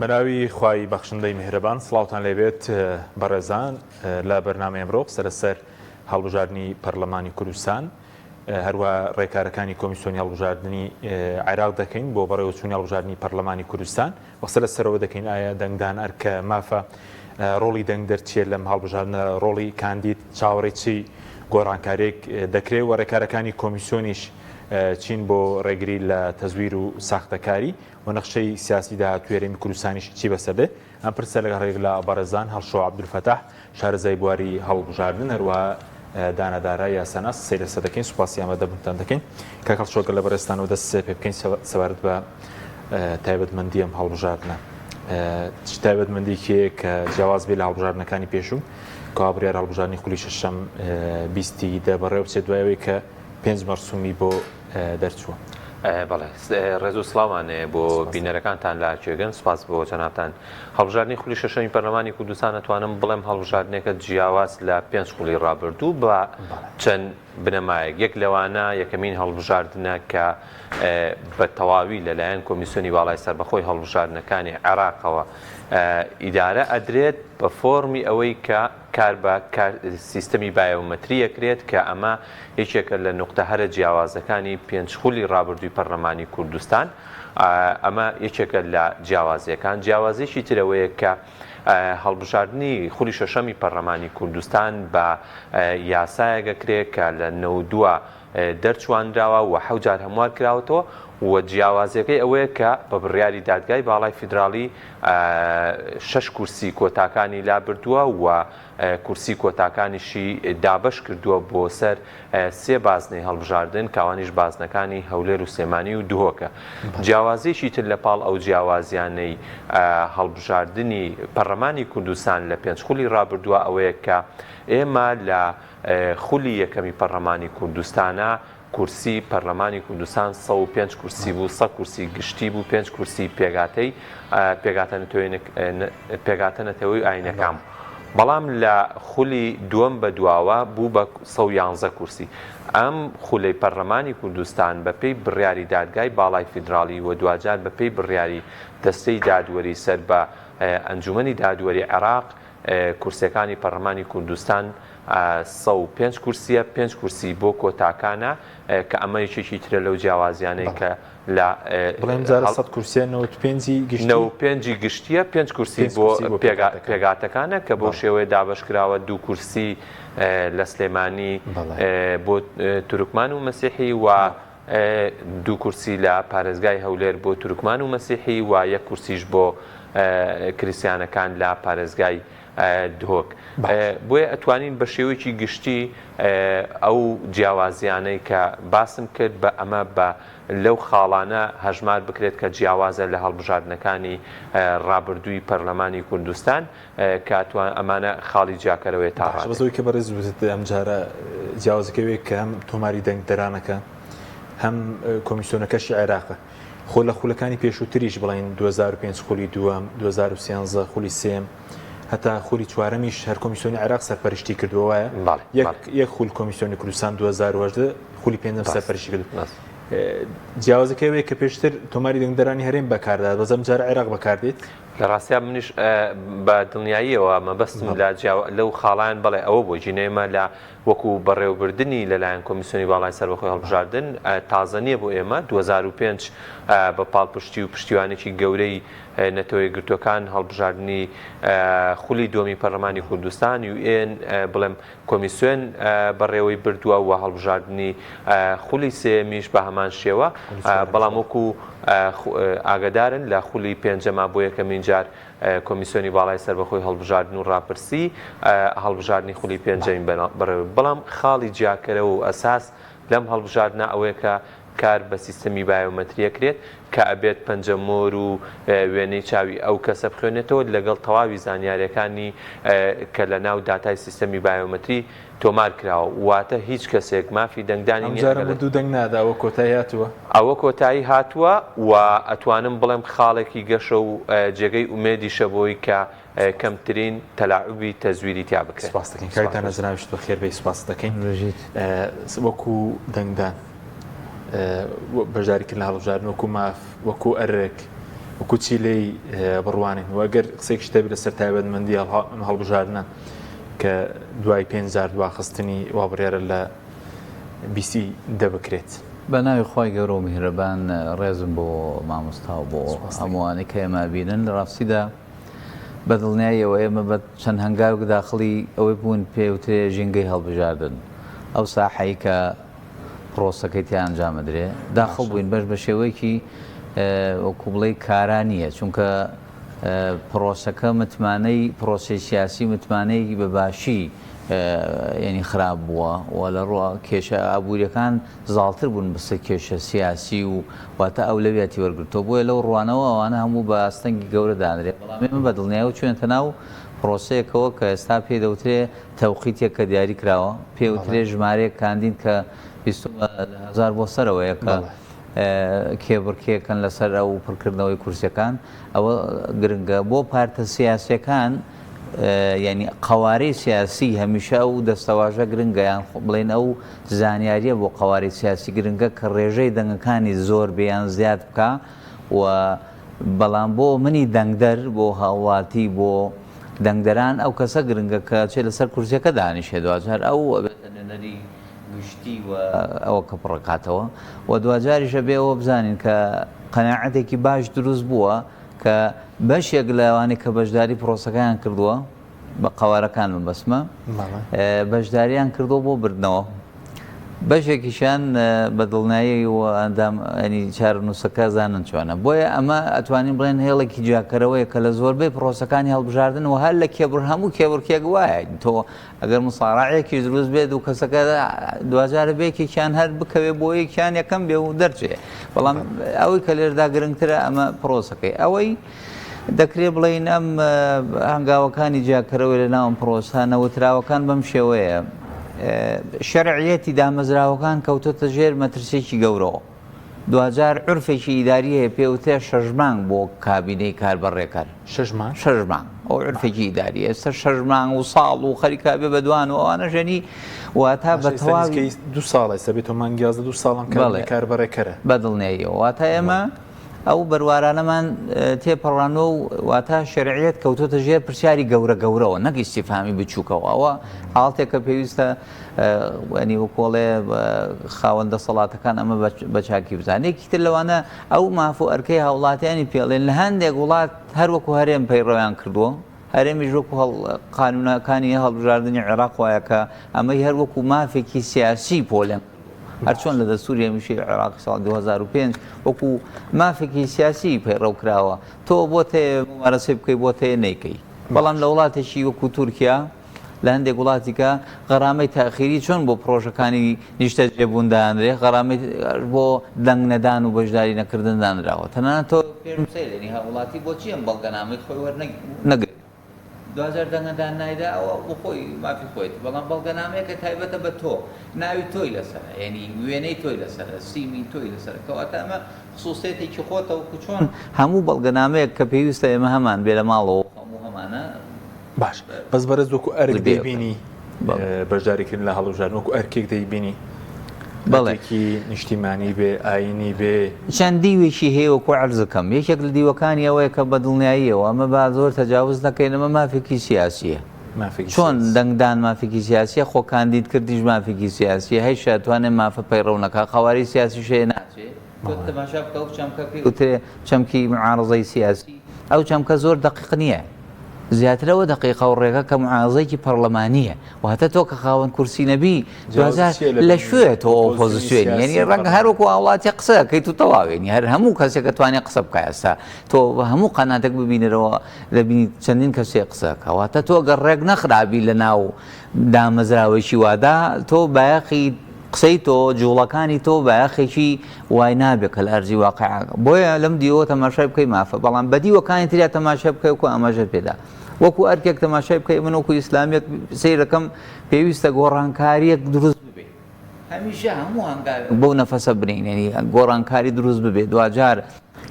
بەناوی خوای بەخشندەی میهرەبان سڵاوتان لێبێت بەڕێزان لە بەرنامەی ئەمڕۆ قسە لەسەر هەڵبژاردنی پەرلەمانی کوردستان هەروە ڕێکارەکانی کۆمیسیۆنی هەڵبژاردنی عێراق دەکەین بۆ بەڕێوەچوونی هەڵبژاردنی پەرلەمانی کوردستان قسە لەسەرەوە دەکەین ئایا دەنگدان ئەرکە مافە ڕۆڵی دەنگدەر چیە لەم هەڵبژاردنە ڕۆڵی کاندید چاوەڕێی چی گۆڕانکاریەک دەکرێت و ڕێکارەکانی کۆمیسیۆنیش چین بۆ ڕێگری لە تەزویر و ساختەکاری و نەخشەی سیاسی داهاتووی هەرێمی کوردستانیش چی بەسەر دێت؟ ئەم پرسە لەگەڵ ڕێک لە بەڕێزان هەڵشۆ عەبدولفەتاح شارەزای بواری هەڵبژاردن هەروەها دانا دارا یاساناس قسەی لەسەر دەکەین سوپاسی ئامادەبوونتان دەکەین کاک هەڵشۆ گەر لە بەڕێزتانەوە دەست پێ بکەین سەبارەت بە تایبەتمەندی ئەم هەڵبژاردنە چ تایبەتمەندێکی هەیە کە جیاواز بێ لە هەڵبژاردنەکانی پێشوو کەوا بڕیار هەڵبژاردنی خولی شەشەم بیستی دە بەڕێوە بچێت دوای ئەوەی کە پێنج مەرسومی بۆ دەرچووە. بەڵێ ڕێز و سڵاومان بۆ بینەرەکانتان لە کوێگەن سپاس بۆ جەنابتان. هەڵبژاردنی خولی شەشەمی پەرلەمانی کوردستان ئەتوانم بڵێم هەڵبژاردنێکە جیاواز لە پێنج خولی ڕابردوو بە چەند بنەمایەک یەک لەوانە یەکەمین هەڵبژاردنە کە بە تەواوی لەلایەن کۆمیسیۆنی باڵای سەربەخۆی هەڵبژاردنەکانی عێراقەوە ئیدارە ئەدرێت بە فۆرمی ئەوەی کە کار بە سیستەمی بایۆمەتری ئەکرێت کە ئەمە یەکێکە لە نوقتە هەرە جیاوازەکانی پێنج خولی ڕابردووی پەرلەمانی کوردستان. ئەمە یەکێکە لە جیاوازییەکان. جیاوازییەکی تر ئەوەیە کە هەڵبژاردنی خولی شەشەمی پەرلەمانی کوردستان بە یاسایەک ئەکرێت کە لە نەودووە دەرچوانراوە و حەوت جار هەموار کراوەتەوە و جیاوازیەکەی ئەوەیە کە بە بڕیاری دادگای باڵای فیدراڵی شەش کورسی کۆتاکانی لابردووە و کورسی کۆتاکانیشی دابەش کردووە بۆ سەر سێ بازنەی هەڵبژاردن کاوانیش بازنەکانی هەولێر و سلێمانی و دهۆکە. جیاوازیەکی تر لە پاڵ ئەو جیاوازیانەی هەڵبژاردنی پەرلەمانی کوردستان لە پێنج خولی ڕابردووە ئەوەیە کە ئێمە لە خولی یەکەمی پەرلەمانی کوردستانە کورسی پەرلەمانی کوردستان 105 کورسی بوو 100 کورسی گشتی بوو پێنج کورسی پێگاتەی پێگاتە پێگاتە نەتەوەی ئاینەکان بوو بەڵام لە خولی دووەم بە دواوە بوو بە 111 کورسی ئەم خولەی پەرلەمانی کوردستان بەپێی بڕیاری دادگای باڵای فیدراڵی و دواجار بەپێی بڕیاری دەستەی دادوەری سەر بە ئەنجومەنی دادوەری عێراق کورسیەکانی پەرلەمانی کوردستان 105 کورسیە، پێنج کورسی بۆ کۆتاکانە کە ئەمە یەکێکی ترە لەو جیاوازیانەی کە لە بڵێم جارە 100 کورسیە 95 گشتی 95 گشتیە پێنج کورسی بۆ پێگاتەکانە کە بۆ شێوەیە دابەشکراوە دوو کورسی لە سلێمانی بۆ تورکمان و مەسیحی و دوو کورسی لە پارێزگای هەولێر بۆ تورکمان و مەسیحی و یەک کورسیش بۆ کریسیانەکان لە پارێزگای دهۆک. بۆیە ئەتوانین بە شێوەیەکی گشتی ئەو جیاوازیانەی کە باسم کرد بە ئەمە بە لەو خاڵانە هەژمار بکرێت کە جیاوازە لە هەڵبژاردنەکانی ڕابردووی پەرلەمانی کوردستان کە ئەتوان ئەمانە خاڵی جیاکەرەوەیە تا باشە بەس ڕادەیەک. ئەوەی کە بەڕێز وتت ئەمجارە جیاوازەکە ئەوەیە کە هەم تۆماری دەنگدەرانەکە هەم کۆمیسیۆنەکەشی عێراقە خۆ لە خولەکانی پێشووتریش بڵێین 2005 خولی دووەم 2013 خولی سێم هەتا خولی چوارەمیش هەر کۆمیسیۆنی عێراق سەرپەرشتی کردووە وایە بەڵێ یەک بەڵێ یەک خول کۆمیسیۆنی کوردستان 2018 خولی پێنجەم ڕاست سەرپەرشتی کردووە ڕاست جیاوازەکە ئەوەیە کە پێشتر تۆماری دەنگدەرانی هەرێم بەکاردات بەس ئەمجارە عێراق بەکاردێت لە ڕاستیا منیش بە دڵنیاییەوە مەبەستم لە جیاوا لەو خاڵان بەڵێ ئەوە بۆ جینە ئێمە لە وەکو بەڕێوەبردنی لەلایەن کۆمیسیۆنی باڵای سەربەخۆی هەڵبژاردن تازە نییە بۆ ئێمە 2005 بە پاڵپشتی و پشتیوانێکی گەورەی نەتەوە یەکگرتووەکان هەڵبژاردنی خولی دووەمی پەرلەمانی کوردستان یوئێن بڵێم کۆمیسیۆن بەڕێوەی بردووە و هەڵبژاردنی خولی سێیەمیش بە هەمان شێوە، بەڵام وەکو ئاگەدارن لە خولی پێنجەما بۆ یەکەمین جار کۆمیسیۆنی باڵای سەربەخۆی هەڵبژاردن و ڕاپرسی هەڵبژاردنی خولی پێنجەمی بەڕێوە بەڵام خاڵی جیاکەرەوە و ئەساس لەم هەڵبژاردنە ئەوەیە کە کار بە سیستەمی بایۆمەتری ئەکرێت کە ئەبێت پەنجەمۆر و وێنەی چاوی ئەو کەسە بخوێنێتەوە لەگەڵ تەواوی زانیاریەکانی کە لە ناو داتای سیستەمی بایۆمەتری تۆمار کراوە واتە هیچ کەسێک مافی دەنگدانی نیە ئەمجارە ئەگەر لە مردوو دەنگ نادا ئەوە کۆتایی هاتووە. ئەوە کۆتایی هاتووە و ئەتوانم بڵێم خاڵێکی گەشە و جێگەی ئومێدیشە بۆی کە کەمترین تەلاعوبی تەزویری تیا بکرێت. سپاست دەکەین کاک دانا جەنابیشت بەخێر بێی سپاست دەکەین. بژیت. وەکو دەنگدان بەشداریکردن لە هەڵبژاردن وەکو ماف وەکو ئەرک وەکو چی لێی بڕوانین و ئەگەر قسەیەکیشت هەبێت لەسەر تایبەتمەندی ئەم هەڵبژاردنە کە دوای پێنج جار دواخستنی وا بڕیارە لە بیستی دە بکرێت. بە ناوی خوای گەورە و میهرەبان ڕێزم بۆ مامۆستا و بۆ هەمووانەی کە ئێمە ئەبینن لە ڕاستیدا بە دڵنیاییەوە ئێمە بە چەند هەنگاوێک داخڵی ئەوەی بوون پێوترێ ژینگەی هەڵبژاردن ئەو ساحەی کە پرۆسەکەی تیا ئەنجام ئەدرێ داخڵ بووین بەش بە شێوەیەکی وەکو بڵێی کارا نییە چونکە پرۆسەکە متمانەی پرۆسەی سیاسی متمانەیەکی بە باشی یعنی خراپ بووە و لە ڕووە کێشە ئابووریەکان زاڵتر بوون بەسەر کێشە سیاسی و واتە ئەولەویەتی وەرگرتەوە بۆیە لەو ڕوانەوە ئەوانە هەموو بە ئاستەنگی گەورە دانرێ بەڵام ئێمە بە دڵنیایەوە چووینەتە ناو پرۆسەیەکەوە کە ئێستا پێی دەوترێ تەوقیتێک کە دیاری کراوە پێ وترێ ژمارەیەک کاندید کە بیستمە لە هەزار بۆ سەرەوەیە کە کێبڕکێکەن لەسەر ئەو پڕکردنەوەی کورسیەکان ئەوە گرنگە بۆ پارتە سیاسیەکان یعنی قوارەی سیاسی هەمیشە ئەو دەستەواژە گرنگە یان بڵێن ئەو زانیاریە بۆ قوارەی سیاسی گرنگە کە ڕێژەی دەنگەکانی زۆر بێیان زیاد بکە و بەڵام بۆ منی دەنگدەر بۆ هاوڵاتی بۆ دەنگدەران ئەو کەسە گرنگە کە ئەچێ لەسەر کورسیەکە دانیشێ دواجار ئەو ئەبێتە نوێنەری گشتی و ئەوە کە پڕەکاتەوە و دواجاریش ئەبێ ئەوە بزانین کە قەناعەتێکی باش دروست بووە کە بەشێک لەوانەی کە بەشداری پرۆسەکەیان کردووە بە قەوارەکان مەبەستمە بەشداریان کردووە بۆ بردنەوە بەشێکیشیان بە دڵنیایی و ئەندام ینی چارەنووسەکە زانن چۆنە بۆیە ئەمە ئەتوانین بڵێن هێڵێکی جیاکەرەوەیە کە لە زۆربەی پرۆسەکانی هەڵبژاردن و هەر لە کێبڕ هەموو کێبڕکێک وایە تۆ ئەگەر مساڕعێکیش دروست بێت و کەسەکە دواجارە بێکێکیان هەر بکەوێ بۆ یەکیان یەکەم بێ و دەرچێ بەڵام ئەوەی کە لێردا گرنگترە ئەمە پرۆسەکەی ئەوەی دەکرێ بڵێین ئەم هەنگاوەکانی جیاکەرەوەی لە ناو ئەم پرۆسە نەوتراوەکان بەم شێوەیە شەرعیەتی دامەزراوەکان کەوتۆتە ژێر مەترسیەکی گەورەوە دواجار عورفێکی ئیداری هەیە پێوترێ شەش مانگ بۆ کابینەی کاربەڕێکەر شەش مانگ شەش مانگ ئەو عورفێکی ئیداری ئێستا شەش مانگ و ساڵ و خەریکا بێ بەدوان و ئەوانە ژەنی واتا بە تەواوی دوو ساڵە ئێستا بێتەوە مانگ 11 دوو ساڵم کابینەی کاربەڕێکەرە بە دڵنیاییەوە واتا ئێمە ئەو بەروارانەمان تێپەڕاندوە و واتە شەرعیەت کەوتۆتە ژێر پرسیاری گەورە گەورەوە نەک ئیستیفهامی بچووکەوە ئەوە حاڵتێکە پێویستە ینی وکۆڵێ خاوەن دەسەڵاتەکان ئەمە بە چاکی بزانێت یەکی تر لەوانە ئەو ماف و ئەرکەی هاوڵاتیانی پێڵێن لە هەندێک وڵات هەر وەکو هەرێم پەیڕەویان کردووە هەرێمیش وەکو قانونەکانی هەڵبژاردنی عێراق وایە کە ئەمەی هەر وەکو مافێکی سیاسی پۆلێن هەرچۆن لە دەستوری هەمیشەی عێراقی ساڵ 2005 وەکو مافێکی سیاسی پەیڕەو کراوە تۆ بۆت هەیە مومارەسەی بکەی بۆت هەیە نەیکەی بەڵام لە وڵاتێکی وەکو تورکیا لە هەندێک وڵاتی کە غەرامەی تاخیری چۆن بۆ پرۆژەکانی نیشتەجێبوون دانرێ غەرامەی بۆ دەنگ نەدان و بەشداری نەکردن دانراوە تەنانەت تۆ پێم سەیرە هاوڵاتی بۆچی ئەم بەڵگەنامەی خۆی وەرنەگرت دواجار دەنگەدان نایدا ئەوە بۆ خۆی مافی خۆیەتی بەڵام بەڵگەنامەیەکە تایبەتە بە تۆ ناوی تۆی لەسەرە یعنی وێنەی تۆی لەسەرە سیمی تۆی لەسەرە کەواتە ئەمە خسوسیەتێکی خۆتە وەکو چۆن هەموو بەڵگەنامەیەک کە پێویستە ئێمە هەمان بێ لە ماڵەوە هەموو هەمانە باش بەس بەرز وەکو ئەرک دەیبینی بەشداریکردن لە هەڵبژاردن وەکو ئەرکێک دەیبینی بەڵێکی نیشتیمانی بێ ئاینی بێ. چەند دیوێکی هەیە وەکو عەرزکەم یەکێک لە دیوەکانی ئەوەیە کە بە دڵنیاییەوە ئەمە با زۆر تەجاوز نەکەین ئەمە مافێکی سیاسیە چۆن دەنگدان مافێکی سیاسیە خۆ کاندید کردیش مافێکی سیاسیە هەیشە ئەتوانێ مافە پەیڕەو نەکا قەوارەی سیاسیش هەیە ناچێ تۆ تەماشا بکە ئەو چەمکە پێی وترێ چەمکی معارەزەی سیاسی ئەو چەمکە زۆر دەقیق نییە زیاتر ئەوە دەقیقە و ڕێگە کە معارەزەیەکی پەڕلەمانییە واتە تۆ کە خاوەن کورسی نەبی دواجار لە کوێ تۆ ئۆپۆزیسیۆنی یعنی ڕەنگە هەر وەکو هاوڵاتی قسە ئەکەیت و تەواوێنی هەر هەموو کەسێک ئەتوانێت قسە بکا ئێستا تۆ بە هەموو قەناتێک ببینەرەوە دەبینیت چەندین کەسێ قسە ئەکا واتە تۆ گەر ڕێک نەخرابی لە ناو دامەزراوەیەکی وادا تۆ بایەخی قسەی تۆ جوڵەکانی تۆ بایەخێکی وای نابێ کە لە ئەرزی واقع بۆیە لەم دیوە تەماشای بکەی مافە بەڵام بە دیوەکانی تریا تەماشای بکەی وەکو ئاماژەت پێدا وەکو ئەرکێک تەماشای بکەی من وەکو ئیسلامیەک سەیرەکەم پێویستە گۆڕانکاریەک دروست ببێ هەمیشە هەموو هەنگاوێک بەو نەفەسە بنین یعنی گۆڕانکاری دروست ببێ دواجار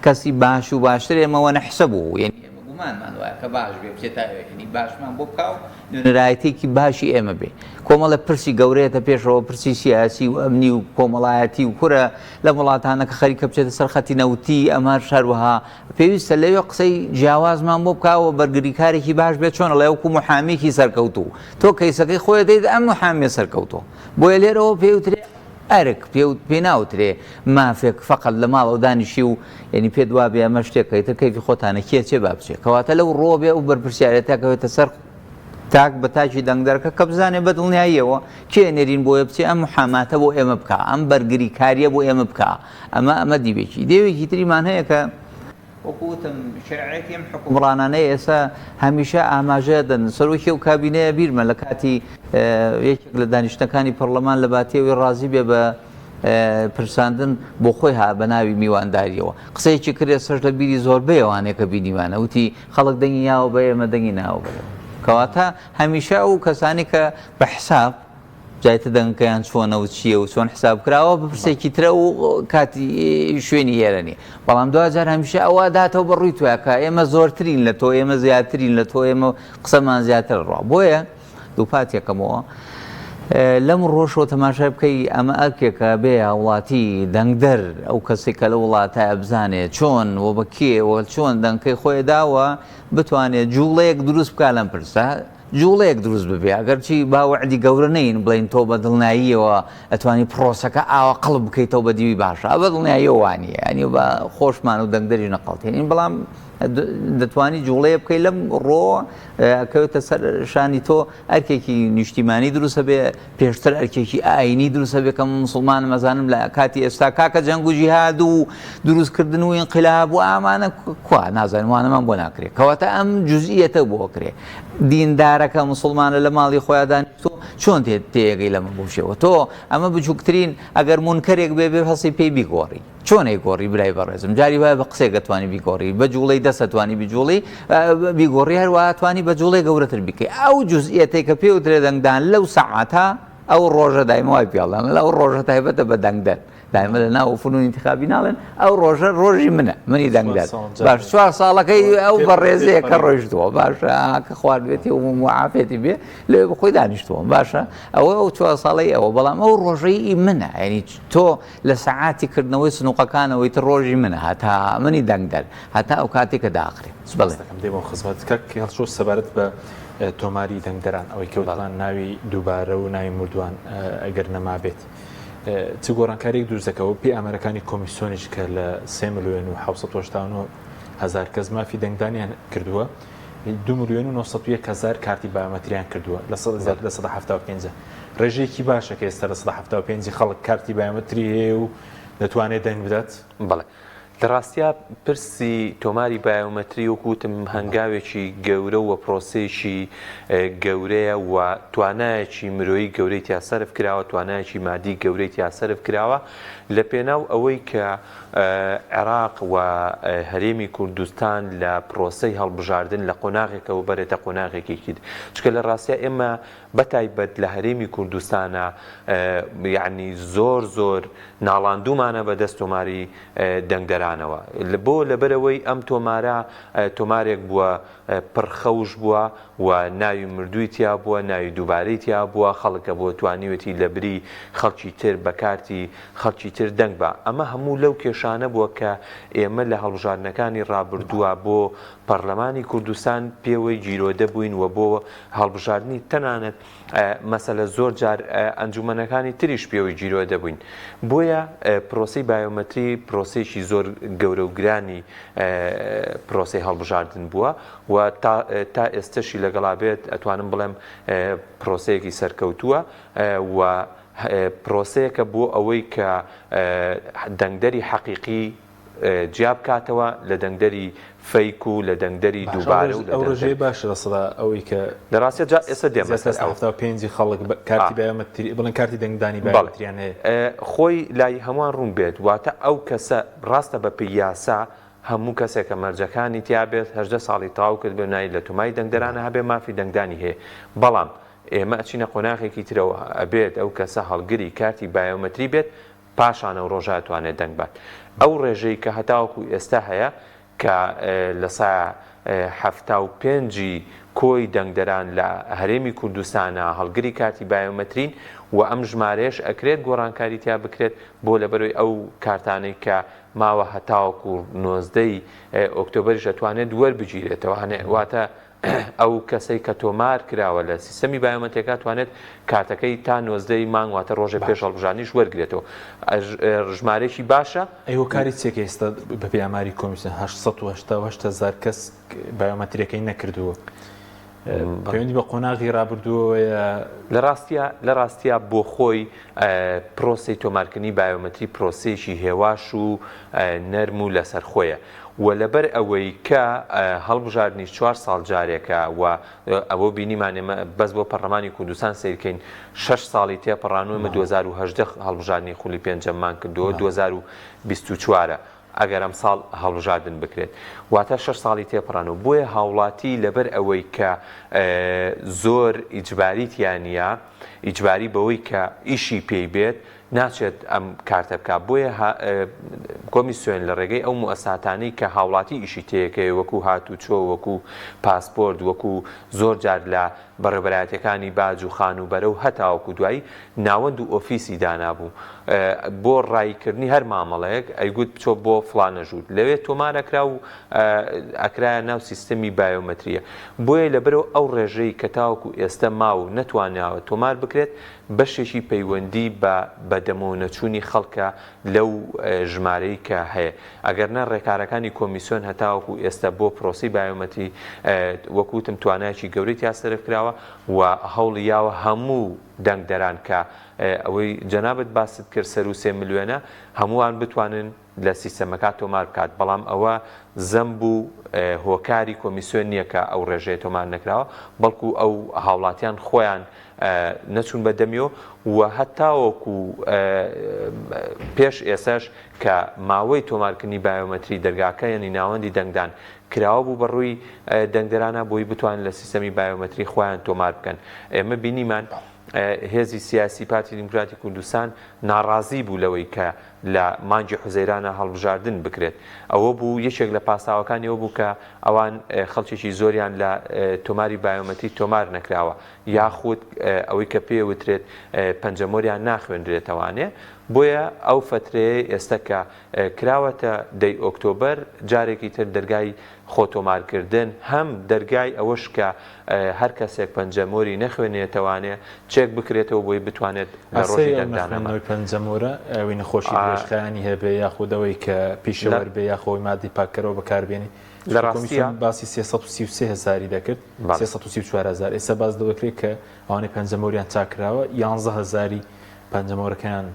کەسی باش و باشتر ئێمە وەنەحسەبوو یعنی ئێمە گومان. گومانمان وایە کە باش بێ بچێتە ئەوێ یەعنی باشمان بۆ بکا و نوێنەرایەتیەکی باشی ئێمە بێ. کۆمەڵێ پرسی گەورەیەتە پێشەوە پرسی سیاسی و ئەمنی و کۆمەڵایەتی و کورە لەم وڵاتانە کە خەریکە بچێتە سەر خەتی نەوتی ئەمەش هەروەها پێویستە لەوێ قسەی جیاوازمان بۆ بکا و بەرگریکارێکی باش بێت چۆن ئەڵێ وەکو محامیەکی سەرکەوتوو تۆ کەیسەکەی خۆی دەیت ئەم محامیە سەرکەوتوو بۆیە لێرەوە پێوترێ ئەرک پێ پێ ناوترێ مافێک فەقەت لە ماڵەوە دانیشی و یعنی پێت وابێ ئەمە شتێکە ئیتر کەیفی خۆتانە کێ چێ با بچێ کەواتە لەو ڕۆ بێ ئەو بەرپرسیارێتە کەوێتە سەر تاک بە تاکی دەنگدەرەکە کە بزانێ بە دڵنیاییەوە کێ نێرین بۆیە بچێ ئەم محاماتە بۆ ئێمە بکا ئەم بەرگریکاریە بۆ ئێمە بکا ئەمە ئەمە دیوێکی دێوێکی تریمان هەیە کە وەکو وتم شەرعیەتی ئەم حوکمڕانانەی ئێستا هەمیشە ئاماژە دەن سەرۆکی ئەو کابینەیە بیرمە لە کاتی یەکێک لە دانیشتنەکانی پەرلەمان لە باتی ئەوەی ڕازی بێ بە پرساندن بۆ خۆی ها بە ناوی میوانداریەوە قسەیەکی کرد ئێستاش لە بیری زۆربەی ئەوانەیە کە بینیوانە وتی خەڵک دەنگی یاوە بە ئێمە دەنگی ناوە بە کەواتە هەمیشە ئەو کەسانی کە بە حساب جایتە دەنگەکەیان چۆنە و چییە و چۆن حساب کراوە بپرسێکی ترە و کاتی شوێنی ئێرە نیە بەڵام دواجار هەمیشە ئەوە داتەوە بە ڕووی توە کە ئێمە زۆرترین لە تۆ ئێمە زیاترین لە تۆ ئێمە قسەمان زیاتر ڕوا بۆیە دووپات یەکەمەوە لەم ڕۆژەوە تەماشای بکەی ئەمە ئەرکێکە بێ هاوڵاتی دەنگدەر ئەو کەسێک کە لە وڵاتە بزانێ چۆن و بە کێ و چۆن دەنگەکەی خۆی داوە بتوانێت جوڵەیەک دروست بکە لەم پرسە جوڵەیەک دروست ببێ ئەگەرچی با وەعدی گەورە نەین بڵێین تۆ بە دڵنیاییەوە ئەتوانی پرۆسەکە ئاوا قەڵب بکەیتەوە بە دیوی باشە بە دڵنیاییەوە وانیە یانی بە خۆشمان و دەنگدەریش نەقەڵتێنین بەڵام دەتوانی جوڵەیە بکەی لەم ڕۆ کەوێتە سەر شانی تۆ ئەرکێکی نیشتیمانی دروستە بێ پێشتر ئەرکێکی ئاینی دروستە بێ کە مسلمان مەزانم لە کاتی ئێستا کاکە جەنگ و جیهاد و دروستکردن و ئینقلاب و ئامانە کوا نازانم وانەمان بۆ ناکرێت کەواتە ئەم جزئیەتە بۆ کرێ دیندارەکە موسڵمانە لە ماڵی خۆیا دانیشتووە چۆن تێ تێیەگەی لەمە بەو شێوە تۆ ئەمە بچووکترین ئەگەر مونکەرێک بێ بێ هەستی پێی بیگۆڕی چۆن ئەیگۆڕی برای بەڕێزم جاری وایە بە قسێک ئەتوانی بیگۆڕی بە جوڵەی دەست ئەتوانی بیجوڵی بیگۆڕی هەروە ئەتوانی بە جوڵەی گەورەتر بیکەی ئەو جزئیەتەی کە پێ وترێ دەنگدان لەو سەعاتە ئەو ڕۆژە دایمە وای پێڵێن لەو ڕۆژە تایبەتە بە دەنگدەر دایمە لە ناو فنون انتخابی ناڵێن ئەو ڕۆژە ڕۆژی منە منی دەنگدەر باش چوار ساڵەکەی ئەو بەڕێزەیە کە ڕۆیشتووە باشە کە خواردوێتی و معافێتی بێ لێ بخۆی دانیشتووە باشە ئەوە ئەو چوار ساڵەی ئەوە بەڵام ئەو ڕۆژەی ئی منە یعنی تۆ لە سەعاتی کردنەوەی سنوقەکانەوەی تر ڕۆژی منە هەتا منی دەنگدەر هەتا ئەو کاتێک کە داخرێ بەڵێ دەکەم دێمەوە خزمەت کاک هەڵچۆ سەبارەت بە تۆماری دەنگدەران ئەوەی کەوتمان ناوی دووبارە و ناوی مردووان ئەگەر نەمابێت چ گۆڕانکاریەک دروست دەکا و پێی ئامارەکانی کۆمیسیۆنیش کە لە 3 ملیۆن و 789 هەزار کەس مافی دەنگدانیان کردووە 2 ملیۆن و 901 هەزار کارتی بایۆمەتریان کردووە لە سەد زیاتر لە 175 ڕێژەیەکی باشە کە ئێستا لە 175 خەڵک کارتی بایۆمەتری هەیە و دەتوانێت دەنگ بدات. بەڵێ لە ڕاستیا پرسی تۆماری بایۆمەتری وەکو وتم هەنگاوێکی گەورە و پرۆسەیەکی گەورەیە و توانایەکی مرۆیی گەورەی تیا سەرف کراوە، توانایەکی مادی گەورەی تیا سەرف کراوە لە پێناو ئەوەی کە عێراق و هەرێمی کوردستان لە پرۆسەی هەڵبژاردن لە قۆناغێکەوە بەرێتە قۆناغێکی تر چونکە لە ڕاستیا ئێمە بەتایبەت لە هەرێمی کوردستانا یەعنی زۆر زۆر ناڵاندوومانە بە دەست تۆماری دەنگدەرانەوە بۆ لەبەرئەوەی ئەم تۆمارە تۆمارێک بووە پڕ خەوش بووە و ناوی مردووی تیا بووە ناوی دووبارەی تیا بووە خەڵک هەبووە توانیوێتی لە بری خەڵکی تر بە کارتی خەڵکی تر دەنگ با ئەمە هەموو لەو کێشانە بووە کە ئێمە لە هەڵبژاردنەکانی ڕابردووە بۆ پەڕلەمانی کوردستان پێوەی گیرۆدە بووین و بۆ هەڵبژاردنی تەنانەت مەسەلە زۆر جار ئەنجومەنەکانی تریش پێوەی گیرۆدە بووین بۆیە پرۆسەی بایۆمەتری پرۆسەیەکی زۆر گەورە و گرانی پرۆسەی هەڵبژاردن بووە و تا ئێستەشی لەگەڵا بێت ئەتوانم بڵێم پرۆسەیەکی سەرکەوتووە و پرۆسەیەکە بۆ ئەوەی کە دەنگدەری حەقیقی جیا بکاتەوە لە دەنگدەری فەیک و لە دەنگدەری باشە دووبارە و لە ئەو دەنگدەری ڕێژەیە باشە لە سەدا ئەوەی کە لە ڕاستیا جا ئێستا دێمە زیاتر سەر لە ئەو 75 ی خەڵک بە کارتی ئا. بایۆمەتری بڵێن کارتی دەنگدانی بەڵێ بایۆمەتریان هەیە. خۆی لای هەمووان ڕوون بێت واتە ئەو کەسە ڕاستە بە پێی یاسا هەموو کەسێک کە مەرجەکانی تیا بێت 18 ساڵی تەواو کردبێ و ناوی لە تۆماری دەنگدەرانە هەبێ مافی دەنگدانی هەیە بەڵام ئێمە ئەچینە قۆناغێکی ترەوە ئەبێت ئەو کەسە هەڵگری کارتی بایۆمەتری بێت پاشان ئەو ڕۆژە ئەتوانێت دەنگ بات. ئەو ڕێژەی کە هەتاوەکو ئێستا هەیە کە لە سا 75 ی کۆی دەنگدەران لە هەرێمی کوردستانا هەڵگری کارتی بایۆمەترین و ئەم ژمارەیەش ئەکرێت گۆڕانکاری تیا بکرێت بۆ لەبەرەوەی ئەو کارتانەی کە ماوە هەتاوەکو 19 ی ئۆکتۆبەریش ئەتوانێت وەربگیرێتەوە هەنێ واتە ئەو کەسەی کە تۆمار کراوە لە سیستەمی بایۆمەترێکا توانێت کارتەکەی تا 19 ی مانگ واتە ڕۆژێ پێش هەڵبژاردنیش وەرگرێتەوە ژمارەیەکی باشە. ئەی هۆکاری چیە کە ئێستا بەپێی ئاماری کۆمیسیۆن 888 هەزار کەس بایۆمەتریەکەی نەکردووە؟ پەیوەندی بە قۆناغی ڕابردووەوەیە؟ لە ڕاستیا لە ڕاستیا بۆ خۆی پرۆسەی تۆمارکردنی بایۆمەتری پرۆسەیەکی هێواش و نەرم و لەسەرخۆیە و لەبەر ئەوەی کە هەڵبژاردنیش چوار ساڵ جارێکە و ئەوە بینیمان ئێمە بەس بۆ پەرلەمانی کوردستان سەیرکەین شەش ساڵی تێپەڕان و ئێمە 2018 هەڵبژاردنی خولی پێنجەممان کردووە 2024 ئەگەر ئەمساڵ هەڵبژاردن بکرێت واتە شەش ساڵی تێپەڕانەوە بۆیە هاوڵاتی لەبەر ئەوەی کە زۆر ئیجباری تیا نییە ئیجباری بەوەی کە ئیشی پێی بێت ناچێت ئەم کارتە بکات بۆیە کۆمیسیۆن لە ڕێگەی ئەو موئەساتانەی کە هاوڵاتی ئیشی تێکەوێ وەکو هاتوچۆ وەکو پاسپۆرت وەکو زۆر جار لە بەڕێوبەرایەتیەکانی باج و خانووبەرە و هەتاوەکو دوایی ناوەند و ئۆفیسی دانابوو بۆ ڕایی کردنی هەر مامەڵەیەک ئەیگوت بچۆ بۆ فڵانە ژوور لەوێ تۆمار ئەکرا و ئەکرایە ناو سیستەمی بایۆمەتریە بۆیە لەبەرەوە ئەو ڕێژەی کە تاوەکو ئێستە ماو و نەتوانراوە تۆمار بکرێت بەشێکی پەیوەندی بە بەدەمەوە نەچوونی خەڵکە لەو ژمارەی کە هەیە ئەگەرنا ڕێکارەکانی کۆمیسیۆن هەتاوەکو ئێستا بۆ پرۆسەی بایۆمەتری وەکو وتم توانایەکی گەورەی تیا سەرف کراوە و هەوڵی یاوە هەموو دەنگدەران کە ئەوەی جەنابت باست کرد سەروو سێ ملیۆنە هەمووان بتوانن لە سیستەمەکە تۆمار بکات بەڵام ئەوە زەمب و هۆکاری کۆمیسیۆن نییە کە ئەو ڕێژەیە تۆمار نەکراوە بەڵکو ئەو هاوڵاتیان خۆیان نەچوون بە دەمیەوە و هەتاوەکو پێش ئێسەش کە ماوەی تۆمارکردنی بایۆمەتری دەرگاکە یانی ناوەندی دەنگدان کراوە بوو بە ڕووی دەنگدەرانە بۆی بتوانن لە سیستەمی بایۆمەتری خۆیان تۆمار بکەن ئێمە بینیمان هێزی سیاسی پارتی دیموکراتی کوردستان ناڕازی بوو لەوەی کە لە مانگی حوزەیرانە هەڵبژاردن بکرێت ئەوە بوو یەکێک لە پاساوەکانی ئەوە بوو کە ئەوان خەڵکێکی زۆریان لە تۆماری بایۆمەتری تۆمار نەکراوە یاخود ئەوەی کە پێ وترێت پەنجەمۆریان ناخوێندرێتەوانێ بۆیە ئەو فەترەیەی ئێستا کە کراوەتە دەی ئۆکتۆبەر جارێکی تر دەرگای خۆتۆمارکردن هەم دەرگای ئەوەش کە هەر کەسێک پەنجەمۆری نەخوێنێتەوانێ چێک بکرێتەوە بۆی بتوانێت لە ڕۆژی دەنگدانەوە. ئاسایی ئەو نەخوێندنەوەی پەنجەمۆرە ئەوی نەخۆشی درێژخایەنی هەبێ یاخود ئەوەی کە پیشەوەر بێ یاخۆ ئەوەی مادەی پاککەرەوە بەکاربێنی لە ڕاستیا باسی 333 هەزاری دەکرد 334 هەزار ئێستا باس لەوە دەکرێت کە ئەوانەی پەنجەمۆریان چاککراوە 11 هەزاری پەنجەمۆرەکەیان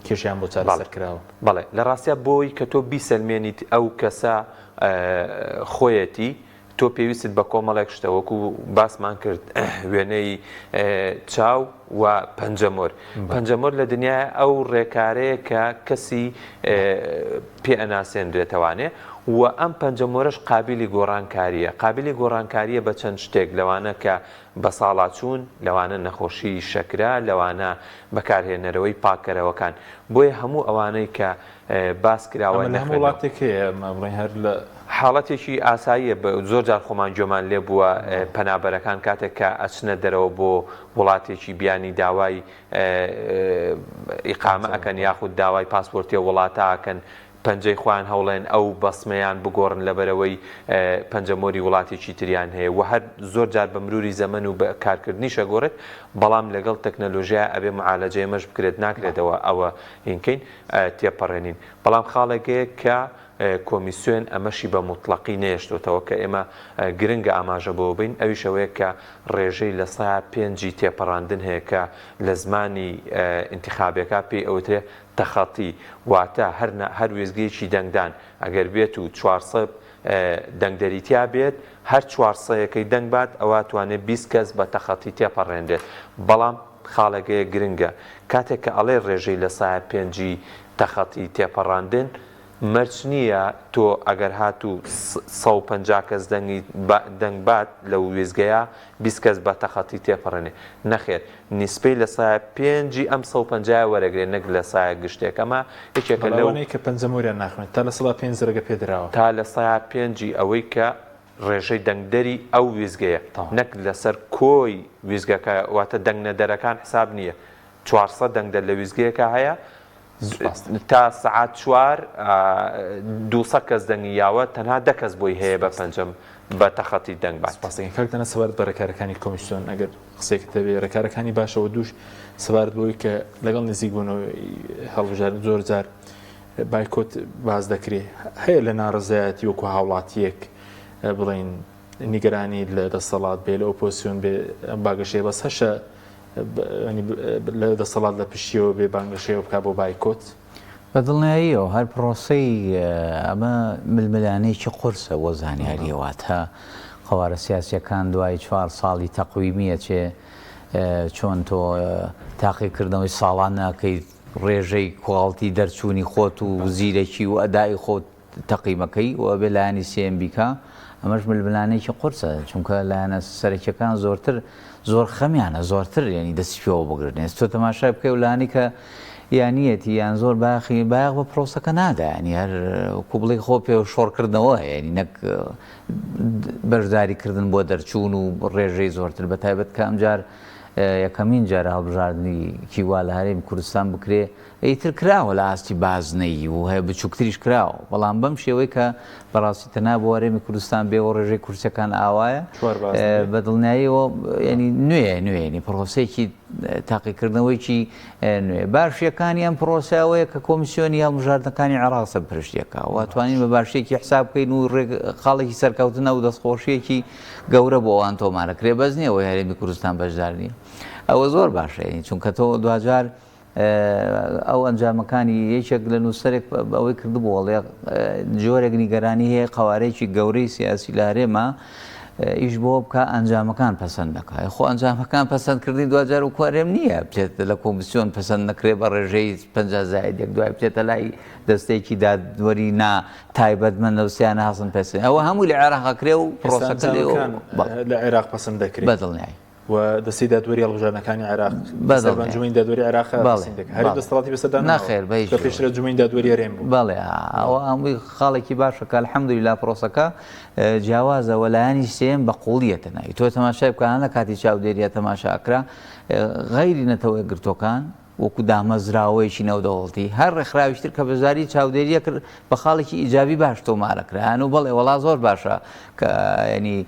کێشیان بۆ چارەسەر کراوە. بەڵێ لە ڕاستیا بۆی کە تۆ بیسەلمێنیت ئەو کەسە خۆیەتی تۆ پێویستت بە کۆمەڵێک شتە وەکو باسمان کرد وێنەی چاو و پەنجەمۆر پەنجەمۆر لە دنیای ئەو ڕێکارەیە کە کەسی پێ ئەناسێنرێتەوانێ و ئەم پەنجەمۆرەش قابلی گۆڕانکاریە قابلی گۆڕانکاریە بە چەند شتێک لەوانە کە بەساڵاچوون، لەوانە نەخۆشیی شەکرە، لەوانە بەکارهێنەرەوەی پاککەرەوەکان. بۆیە هەموو ئەوانەی کە باس کراوە ئەمە لە هەموو نەخوێنەوە. وڵاتێک هەیە ئەمە بڵێین هەر لە. حاڵەتێکی ئاساییە، زۆر جار خۆمان گوێمان لێ بووە پەنابەرەکان کاتێک کە ئەچنە دەرەوە بۆ وڵاتێکی بیانی داوای ئیقامە ئەکەن یاخود داوای پاسپۆرتی ئەو وڵاتە ئەکەن، پەنجەی خۆیان هەوڵێن ئەو بەسمەیان بگۆڕن لەبەرئەوەی پەنجەمۆری وڵاتێکی تریان هەیە وە هەر زۆر جار بە مروری زەمەن و بە کارکردنیش ئەگۆڕێت بەڵام لەگەڵ تەکنەلۆژیا ئەبێ معالەجەی ئەمەش بکرێت ناکرێت ئەوە ئەوە هینکەین تێپەڕێنین بەڵام خاڵێک هەیە کە کۆمیسیۆن ئەمەشی بە موتڵەقی نەیەشتۆتەوە کە ئێمە گرنگە ئاماژە بەوە بین ئەویش ئەوەیە کە ڕێژەی لە سەیا پێنجی تێپەڕاندن هەیە کە لە زمانی ئینتخابەکە پێی ئەوترێ تەخەتی، واتە هەر هەر وێستگەیەکی دەنگدان ئەگەر بێت و 400 دەنگدەری تیا بێت هەر چوارسەیەکەی دەنگ بات ئەوا توانێت 20 کەس بە تەخەتی تێپەڕێنرێت بەڵام خاڵێک هەیە گرنگە کاتێک کە ئەڵێ ڕێژەی لە سایە پێنجی تەخەتی تێپەڕاندن. مەرج نییە تۆ ئەگەر هاتوو 150 کەس دەنگی دەنگ بات لەو وێستگەیە 20 کەس بە تەخەتی تێپەڕێنێ نەخێر نیسبەی لە سایە پێنجی ئەم 150 وەرەگرێ نەک لە سایە گشتێک ئەمە یەکێکە لەو ئەوانەی کە پەنجەمۆریان ناخوێن تا 5% ڕێگە پێدراوە. تا 5% ی ئەوەی کە ڕێژەی دەنگدەری ئەو وێستگەیە نەک لەسەر کۆی وێستگەکە واتە دەنگنەدەرەکان حساب نییە 400 دەنگدەر لە وێستگەیەکە هەیە تا سەعات چوار 200 کەس دەنگی یاوە تەنها دە کەس بۆی هەیە بە پەنجەم بە تەخەتی دەنگ بات. سپاس دەکەین کاک دانا سەبارەت بە ڕێکارەکانی کۆمیسیۆن ئەگەر قسەیەکت هەبێ ڕێکارەکانی باشەوە دووش سەبارەت بەوەی کە لەگەڵ نزیک بوونەوەی هەڵبژاردن زۆر جار بایکۆت باس دەکرێ هەیە لە ناڕزایەتی وەکو هاوڵاتیەک بڵین نیگەرانی لە دەسەڵات بێ لە ئۆپۆسیۆن بێ باگەشەیە بەس هەشە لە دەسەڵات لە پشتیەوە بێ بانگەشەیەوە بک بۆ بایکۆت؟ بە دڵنیاییەوە هەر پرۆسەی ئەمە ململانێکی قورسە بۆ زانیارییە واتە قەوارە سیاسیەکان دوای چوار ساڵی تەقویمیە چێ چۆن تۆ تاقیکردنەوەی ساڵان ناکەیت ڕێژەی کواڵتی دەرچوونی خۆت و زیرەکی و ئەدای خۆت تەقیمەکەی و ئەبێ لایەنی سێیەم بیکا، ئەمەش ململانێیەکی قورسە، چونکە لایەنە سەرەکیەکان زۆرتر زۆر خەمیانە زۆرتر یانی دەستی پێوە بگرن، ئێستا تۆ تەماشای بکەی و لایەنی کە یانیەتی یان زۆر باخی بایەخ بە پرۆسەکە نادا، یانی هەر وەکو بڵێی خۆ پێ شۆڕکردنەوە هەیە، یانی نەک بەشداری کردن بۆ دەرچوون و ڕێژەی زۆرتر، بە تایبەت کە ئەمجار یەکەمین جارە هەڵبژاردنی کیوا لە هەرێمی کوردستان بکرێ، ئیتر کراوە لە ئاستی بازنەیی و هەیە بچووکتریش کراوە، بەڵام بەم شێوەی کە بەڕاستی تەنها بۆ هەرێمی کوردستان بێ و ڕێژەی کورسیەکان ئاوایە بە دڵنیاییەوە یانی نوێیە نوێ یانی پرۆسەیەکی تاقیکردنەوەیکی نوێ باشیەکانی ئەم پرۆسە ئەوەیە کە کۆمیسیۆنی هەڵبژاردنەکانی عێراق سەرپەرشتیەکە و توانین بە باشیەکی حساب بکەین و خاڵێکی سەرکەوتنە و دەستخۆشیەکی گەورە بۆ ئەوان تۆمارەکرێ بەس نییە ئەوەی هەرێمی کوردستان بەشدار نییە ئەوە زۆر باشە یانی چونکە تۆ دواجار ئەو ئەنجامەکانی یەکێک لە نووسەرێک ئەوەی کردبوو ئەڵێ جۆرێک نیگەرانی هەیە قەوارەیەکی گەورەی سیاسی لە هەرێمە ئیش بۆ بکە ئەنجامەکان پەسەند نەکە خۆ ئەنجامەکان پەسەندکردنی دوجار و کوارێم نییە بچێت لە کۆمیسیۆن پەسەند نەکرێ بە ڕێژەی پ زاید یەک دوای بچێتە لای دەستێکی دادوەری نا تایبەتمەند لەو سیانە هەسن پێسن ئەوە هەموو لە عێراق کرێ و پرۆسەکە لە عێراق پەسەند دەکرێت بەدڵنیایی و دەستەی دادوەری هەڵبژاردنەکانی عێراق سەر بە ئەنجومەنی دادوەری عێراق پەسەند دەکات. هەرێم دەستەڵاتی بەسەردا نەماوە. نەخێر بە هیچ کە پێشتر ئەنجومەنی دادوەری هەرێم بوو. بەڵێ ئەوە هەمووی خاڵێکی باشە کە الحمدللە پرۆسەکە جیاوازە و لایەنی سێیەم بە قووڵییەتە ناوی. تۆ تەماشای بکە هەن لە کاتی چاودێرییە تەماشا ئەکرا غەیری نەتەوە یەکگرتووەکان وەکو دامەزراوەیەکی نێودەوڵەتی هەر ڕێکخراویش تر کە بەشداری چاودێریە کرد بە خاڵێکی ئیجابی باش تۆمارەکرا یان و بەڵێ وەڵا زۆر باشە کە ینی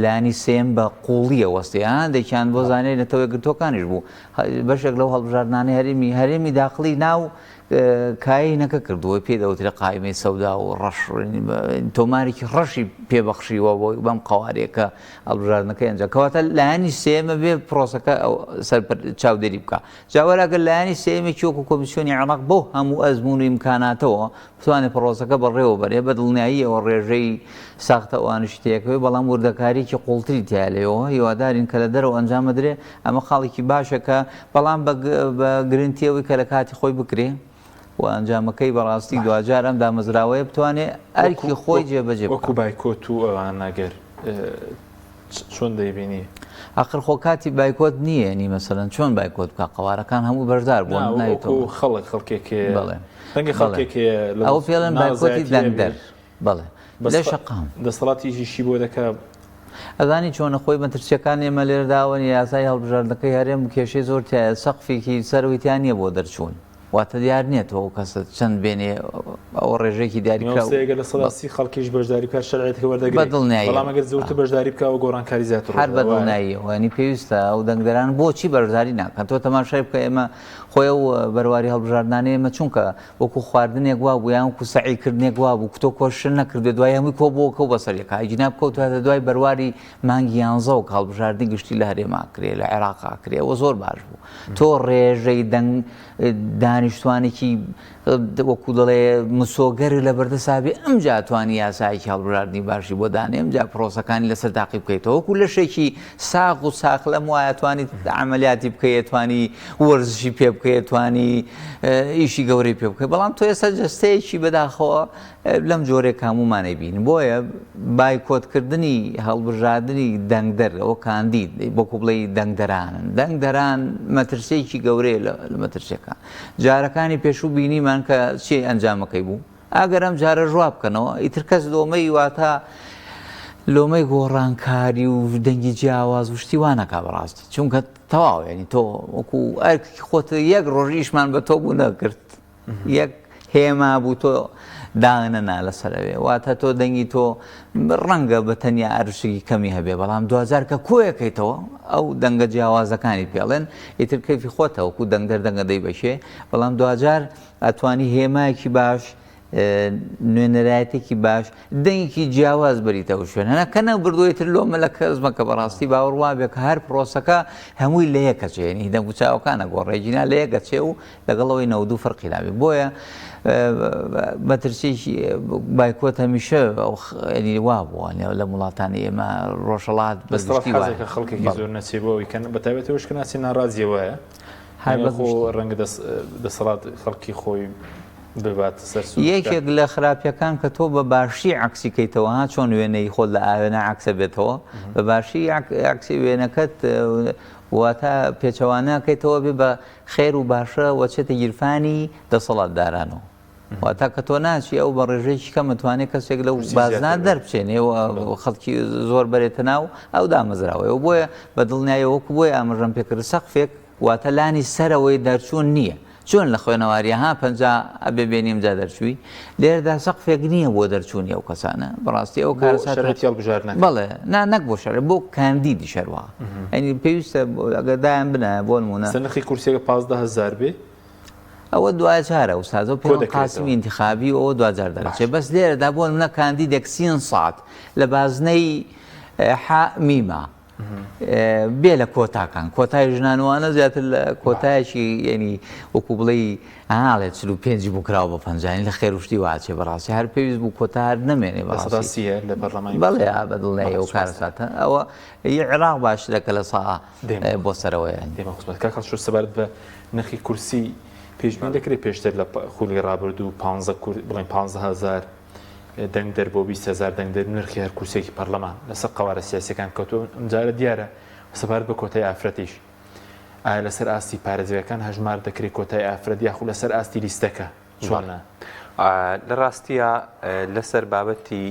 لایەنی سێم بە قوڵیە وەستی هەندێکیان بۆ زانیاری نەتەوە یەکگرتووەکانیش بوو بەشێک لەو هەڵبژاردنانەی هەرێمی هەرێمی داخڵی ناو کایەی نەکە کردووە پێی دەوترێ قایمەی سەودا و ڕەش تۆمارێکی ڕەشی پێبەخشیوە بۆ بەم قوارەیە کە هەڵبژاردنەکەی ئەنجام کەواتە لایەنی سێیەمە بێ پرۆسەکە سەر چاودێری بکە جاوەرا گەر لایەنی سێیەمێکی وەکو کۆمیسیۆنی عێراق بەو هەموو ئەزموون و ئیمکاناتەوە بتوانێت پرۆسەکە بەڕێوە بەرێ بە دڵنیاییەوە ڕێژەی ساختە ئەوانیشی تێکەوێ بەڵام وردەکاریی قوڵتری تیا لێەوە هیوادارین کە لە دەرەوە ئەنجام بدرێ ئەمە خاڵێکی باشە کە بەڵام بە گرنتی ئەوەی کە لە کاتی خۆی بکرێ و ئەنجامەکەی بەڕاستی دواجار ئەم دامەزراوەیە بتوانێ ئەرکی خۆی جێبەجێ بکات. وەکو بایکۆت و ئەوانە گەر چۆن دەیبینی؟ ئاخر خۆ کاتی بایکۆت نییە یەنی مەسەلەن چۆن بایکۆت بکا قەوارەکان هەموو بەشدار بوون نا وەکو خەڵک خەڵکێک هەیە بەڵێ ڕەنگە خەڵکێک هەیە ئەوە پێڵێن بایکۆتی دەنگدەر بەڵێ لە شەقام دەسەڵاتی ئیشی بۆ دەکا. ئەزانی چۆنە خۆی مەترسیەکان ئێمە لێرەدا ئەوەن یاسای هەڵبژاردنەکەی هەرێم کێشەی زۆر تیایە سەقفێکی سەرەوەی تیا نییە بۆ دەرچوون واتە دیار نییە تۆ ئەو کەسە چەند بێنێ ئەوە ڕێژەیەکی دیاریکراو مامۆستا ئەگەر 30% خەڵکیش بەشداری بکات شەرعیەتەکە وەردەگرێت بە دڵنیاییەوە. بەڵام ئەگەر زۆرتر بەشداری بکات ئەوە گۆڕانکاری زیاتر هەر ڕوودەدات بە وایە؟ دڵنیاییەوە یانی پێویستە ئەو دەنگدەران بۆچی بەشداری ناکەن تۆ تەماشای بکە ئێمە خۆی ئەو بەرواری هەڵبژاردنانەی ئێمە چونکە وەکو خواردنێک وابوو یان وەکو سەعی کردنێک وابوو کتۆ کۆششت نەکردوێ دوای هەمووی کۆبووەکەو بەسەر یەکا ئەگینا بکەوتواتە دوای بەرواری مانگی یانزەوە کە هەڵبژاردنی گشتی لە هەرێما کرێ لە عێراقا کرێ ئەوە زۆر باش بوو تۆ ڕێژەی دەنگ دانی. دانیشتوانێکی وەکو دەڵێ مسۆگەر لە بەردەسا بێ ئەمجا توانی یاسایەکی هەڵبژاردنی باشی بۆ دانێ ئەمجا پرۆسەکانی لەسەر تاقی بکەیتەوە وەکو لەشێکی ساغ و ساخلەم وایە توانی عملیاتی بکەیە توانی وەرزشی پێ بکەیە توانی ئیشی گەورەی پێ بکەی بەڵام تۆ ئێستا جەستەیەکی بەداخەوە لەم جۆرەی کە هەموومان ئەیبینین. بۆیە بایکۆتکردنی هەڵبژاردنی دەنگدەر ئەوە کاندید وەکو بڵێی دەنگدەرانن. دەنگدەران مەترسییەکی گەورەیە لە مەترسییەکان. جارەکانی پێشوو بینیمان کە چی ئەنجامەکەی بوو. ئەگەر ئەم جارەش وا بکەنەوە ئیتر کەس لۆمەی واتە لۆمەی گۆڕانکاری و دەنگی جیاواز و شتی وا نەکا بەڕاستی. چونکە تەواو یانی تۆ وەکو ئەرکی خۆت یەک ڕۆژ ئیشمان بە تۆ بوو نەکرد. یەک هێما بوو تۆ دانەنا لەسەر ئەوێ واتە تۆ دەنگی تۆ ڕەنگە بە تەنیا ئەرشێکی کەمی هەبێ بەڵام دواجار کە کۆیەکەیتەوە ئەو دەنگە جیاوازەکانی پێڵێن ئیتر کەیفی خۆتە وەکو دەنگدەر دەنگە دەی بەشێ بەڵام دواجار ئەتوانی هێمایەکی باش نوێنەرایەتێکی باش دەنگێکی جیاواز بەریتە ئەو شوێنە کە نەبردووە ئیتر لۆمە لە کەس مەکە بەڕاستی باوەڕ وابێ کە هەر پرۆسەکە هەمووی لە یەک ئەچێ یعنی دەنگ و چاوەکان ئەگۆڕێ گینا لە یەک ئەچێ و لەگەڵ ئەوەی 92 فەرقی نابێ بۆیە مەترسیی بایکۆت هەمیشە یعنی وا بووە لە وڵاتانی ئێمە ڕۆژهەڵات بە گشتی وایە. کە خەڵکێکی زۆر نەچێ بۆ ئەوەی کە بە تایبەتەوەش کە ناچێ ناڕازیە وایە هەر بە خۆ ڕەنگە دەسەڵات خەڵکی خۆی ببات سەر سوود. یەکێک لە خراپیەکان کە تۆ بە باشی عەکسی کەیتەوە ها چۆن وێنەی خۆت لە ئاوێنە عەکسە بێتەوە بە باشی عەکسی وێنەکەت واتە پێچەوانە کەیتەوە بێ بە خێر و باشە وەچێتە گیرفانی دەسەڵاتدارانەوە واتە کە تۆ ناچی ئەو بە ڕێژەیەکی کەم ئەتوانێ کەسێک لەو بازنە دەربچێنێ و خەڵکی زۆر بەرێتە ناو ئەو دامەزراوەیە و بۆیە بە دڵنیایەوە وەکو بۆیە ئاماژەم پێکرد سەقفێک واتە لانی سەرەوەی دەرچوون نییە چۆن لە خوێنەواریە ها 50 ئەبێ بێنیم جا دەرچووی لێرەدا سەقفێک نییە بۆ دەرچوونی ئەو کەسانە بەڕاستی ئەو کارەساتە شەرعیەتی هەڵبژاردنەکە بەڵێ نا نەک بۆ شەرع بۆ کاندیدی شەروە ئەنی پێویستە ئەگەر دایان بنایە بۆ نمونە سە نرخی کورسیەکە 15 هەزار بێ ئەوە دواجارە ئوستازەو کۆ پێڵ دەکرێتەوە. قاسمی ئینتخابی و ئەوە دواجار دەرەچێ باش. بەس لێرەدا بۆ نمونە کاندیدێک سین سات لە بازنەی حا میمە بێ لە کۆتاکان کۆتای ژنان وانە زیاتر لە کۆتایەکی یعنی وەکو بڵێی ئاڵێ 45 بوو کراوە بە پەنجانی لە خێر و شتی واچێ بەڕاستی هەر پێویست بوو کۆتا هەر نەمێنێ لە سەدا بەڕاستی سیە لە پەرلەمانی بەڵێ کوردستان. ئا بە دڵنیایەوە بەڵێ سوپاس. کارەساتە ئەوە ی عێراق باشترە کە لە سا دێمەوە بۆ سەرەوەیە. دێمە خزمەت کاک هەڵشۆ سەبارەت بە نرخی کورسی پێشبینی دەکرێت پێشتر لە خولی ڕابردوو پانزە کور بڵێن 15000 دەنگدەر بۆ 20000 دەنگدەر نرخی هەر کورسێکی پەرلەمان لەسەر قەوارە سیاسیەکان کەوتووە ئەمجارە دیارە سەبارەت بە کۆتای ئافرەتیش ئایا لەسەر ئاستی پارێزگاکان هەژمار دەکرێت کۆتای ئافرەت یاخود لەسەر ئاستی لیستەکە چۆنە؟ لە ڕاستیا لەسەر بابەتی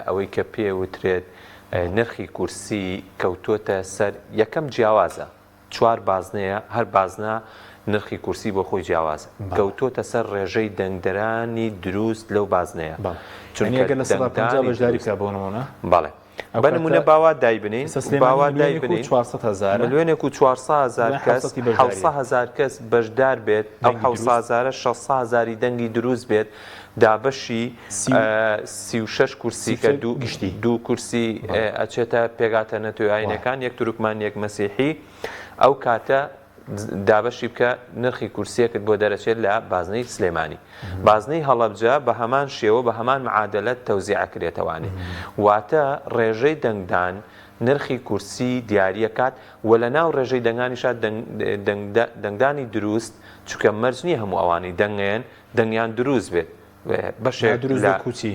ئەوەی کە پێ وترێت نرخی کورسی کەوتۆتە سەر یەکەم جیاوازە چوار بازنەیە هەر بازنە نرخی کورسی بۆ خۆی جیاوازە کەوتۆتە سەر ڕێژەی دەنگدەرانی دروست لەو بازنەیە چونکە 50% بەشداری بکە بۆ نمونە بەڵێ بە نمونە با وا دایبنێین با وا دایبنێین ملیۆنێک و 400 هەزار کەس 700 هەزار کەس بەشدار بێت ئەو 700 هەزارە 600 هەزاری دەنگی دروست بێت دابەشی 36 کورسی کە دوو گشتی دوو کورسی ئەچێتە پێکهاتە نەتەوەیینەکان یەک تورکمان یەک مەسیحی ئەو کاتە دابەشی بکە نرخی کورسیەکت بۆ دەرەچێت لە بازنەی سلێمانی بازنەی هەڵەبجە بە هەمان شێوە بە هەمان معادلە تەوزیع ئەکرێتەوانێ واتە ڕێژەی دەنگدان نرخی کورسی دیاریەکات و لە ناو ڕێژەی دەنگانیشا دەنگدانی دروست چونکە مەرج نییە هەموو ئەوانەی دەنگەیەن دەنگیان دروست بێت بەشێک دروست لە وەکو چی؟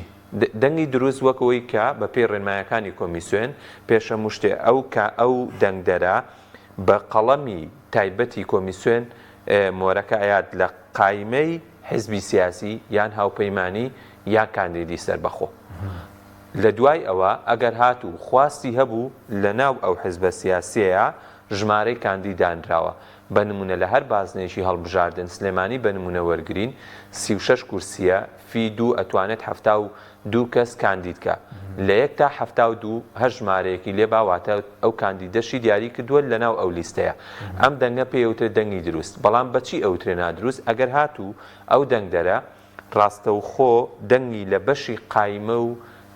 دەنگی دروست وەک ئەوەی کە بە پێی ڕێنمایەکانی کۆمیسیۆن پێش هەموو شتێ ئەو کە ئەو دەنگدەرە بە قەڵەمی تایبەتی کۆمیسیۆن مۆرەکە ئەیات لە قایمەی حیزبی سیاسی یان هاوپەیمانی یان کاندیدی سەربەخۆ. لە دوای ئەوە ئەگەر هاتوو خواستی هەبوو لە ناو ئەو حیزبە سیاسیەیا ژمارەی کاندید دانراوە بە نمونە لە هەر بازنەیەکی هەڵبژاردن سلێمانی بە نمونە وەرگرین 36 کورسیە فی دوو ئەتوانێت 72 کەس کاندید کا لە یەک تا 72 هەر ژمارەیەکی لێ با واتە ئەو کاندیدەشی دیاری کردووە لە ناو ئەو لیستەیە ئەم دەنگە پێی ئەوترێت دەنگی دروست بەڵام بە چی ئەوترێ نادروست ئەگەر هاتوو ئەو دەنگدەرە ڕاستەوخۆ دەنگی لە بەشی قایمە و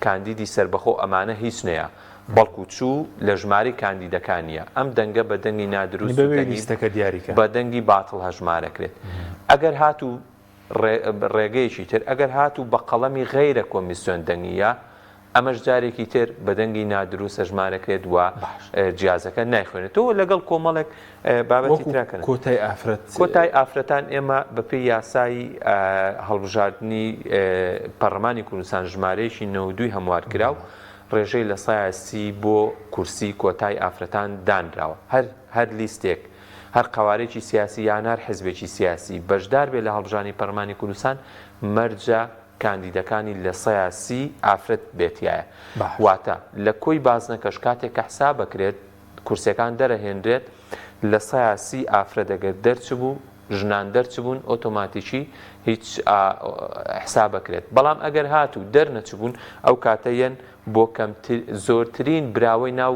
کاندیدی سەربەخۆ ئەمانە هیچ نەیە بەڵکو چوو لە ژمارەی کاندیدەکانیە ئەم دەنگە بە دەنگی نادروست و دەنگی بە دەنگی باتڵ هەژمارەکرێت ئەگەر هاتوو ڕێگەیەکی تر ئەگەر هاتوو بە قەڵەمی غەیرە کۆمیسیۆن دەنگی یا ئەمەش جارێکی تر بە دەنگی نادروست هەژمارەکرێت و جیازەکە نایخوێنێتەوە لەگەڵ کۆمەڵێک بابەتی ترا کە کۆتای ئافرەت کۆتای ئافرەتان ئێمە بەپێی یاسای هەڵبژاردنی پەرلەمانی کوردستان ژمارەیەکی 92 هەموار کراو ڕێژەی لە سایە سی بۆ کورسی کۆتای ئافرەتان دانراوە هەر هەر لیستێک هەر قەوارێکی سیاسی یان هەر حزبێکی سیاسی بەشدار بێ لە هەڵبژانی پەرلەمانی کوردستان مەرجە کاندیدەکانی لە سەیا سی ئافرەت بێتایە واتە لە کۆی بازنەکەش کاتێک کە حسابەکرێت کورسیەکان دەرەهێنرێت لە سەیا سی ئافرەت ئەگەر دەرچبوو ژنان دەرچبوون ئۆتۆماتیکی هیچ حسابەکرێت بەڵام ئەگەر هاتوو دەرنەچبوون ئەو کاتە یەن بۆ کەمتر زۆرترین براوەی ناو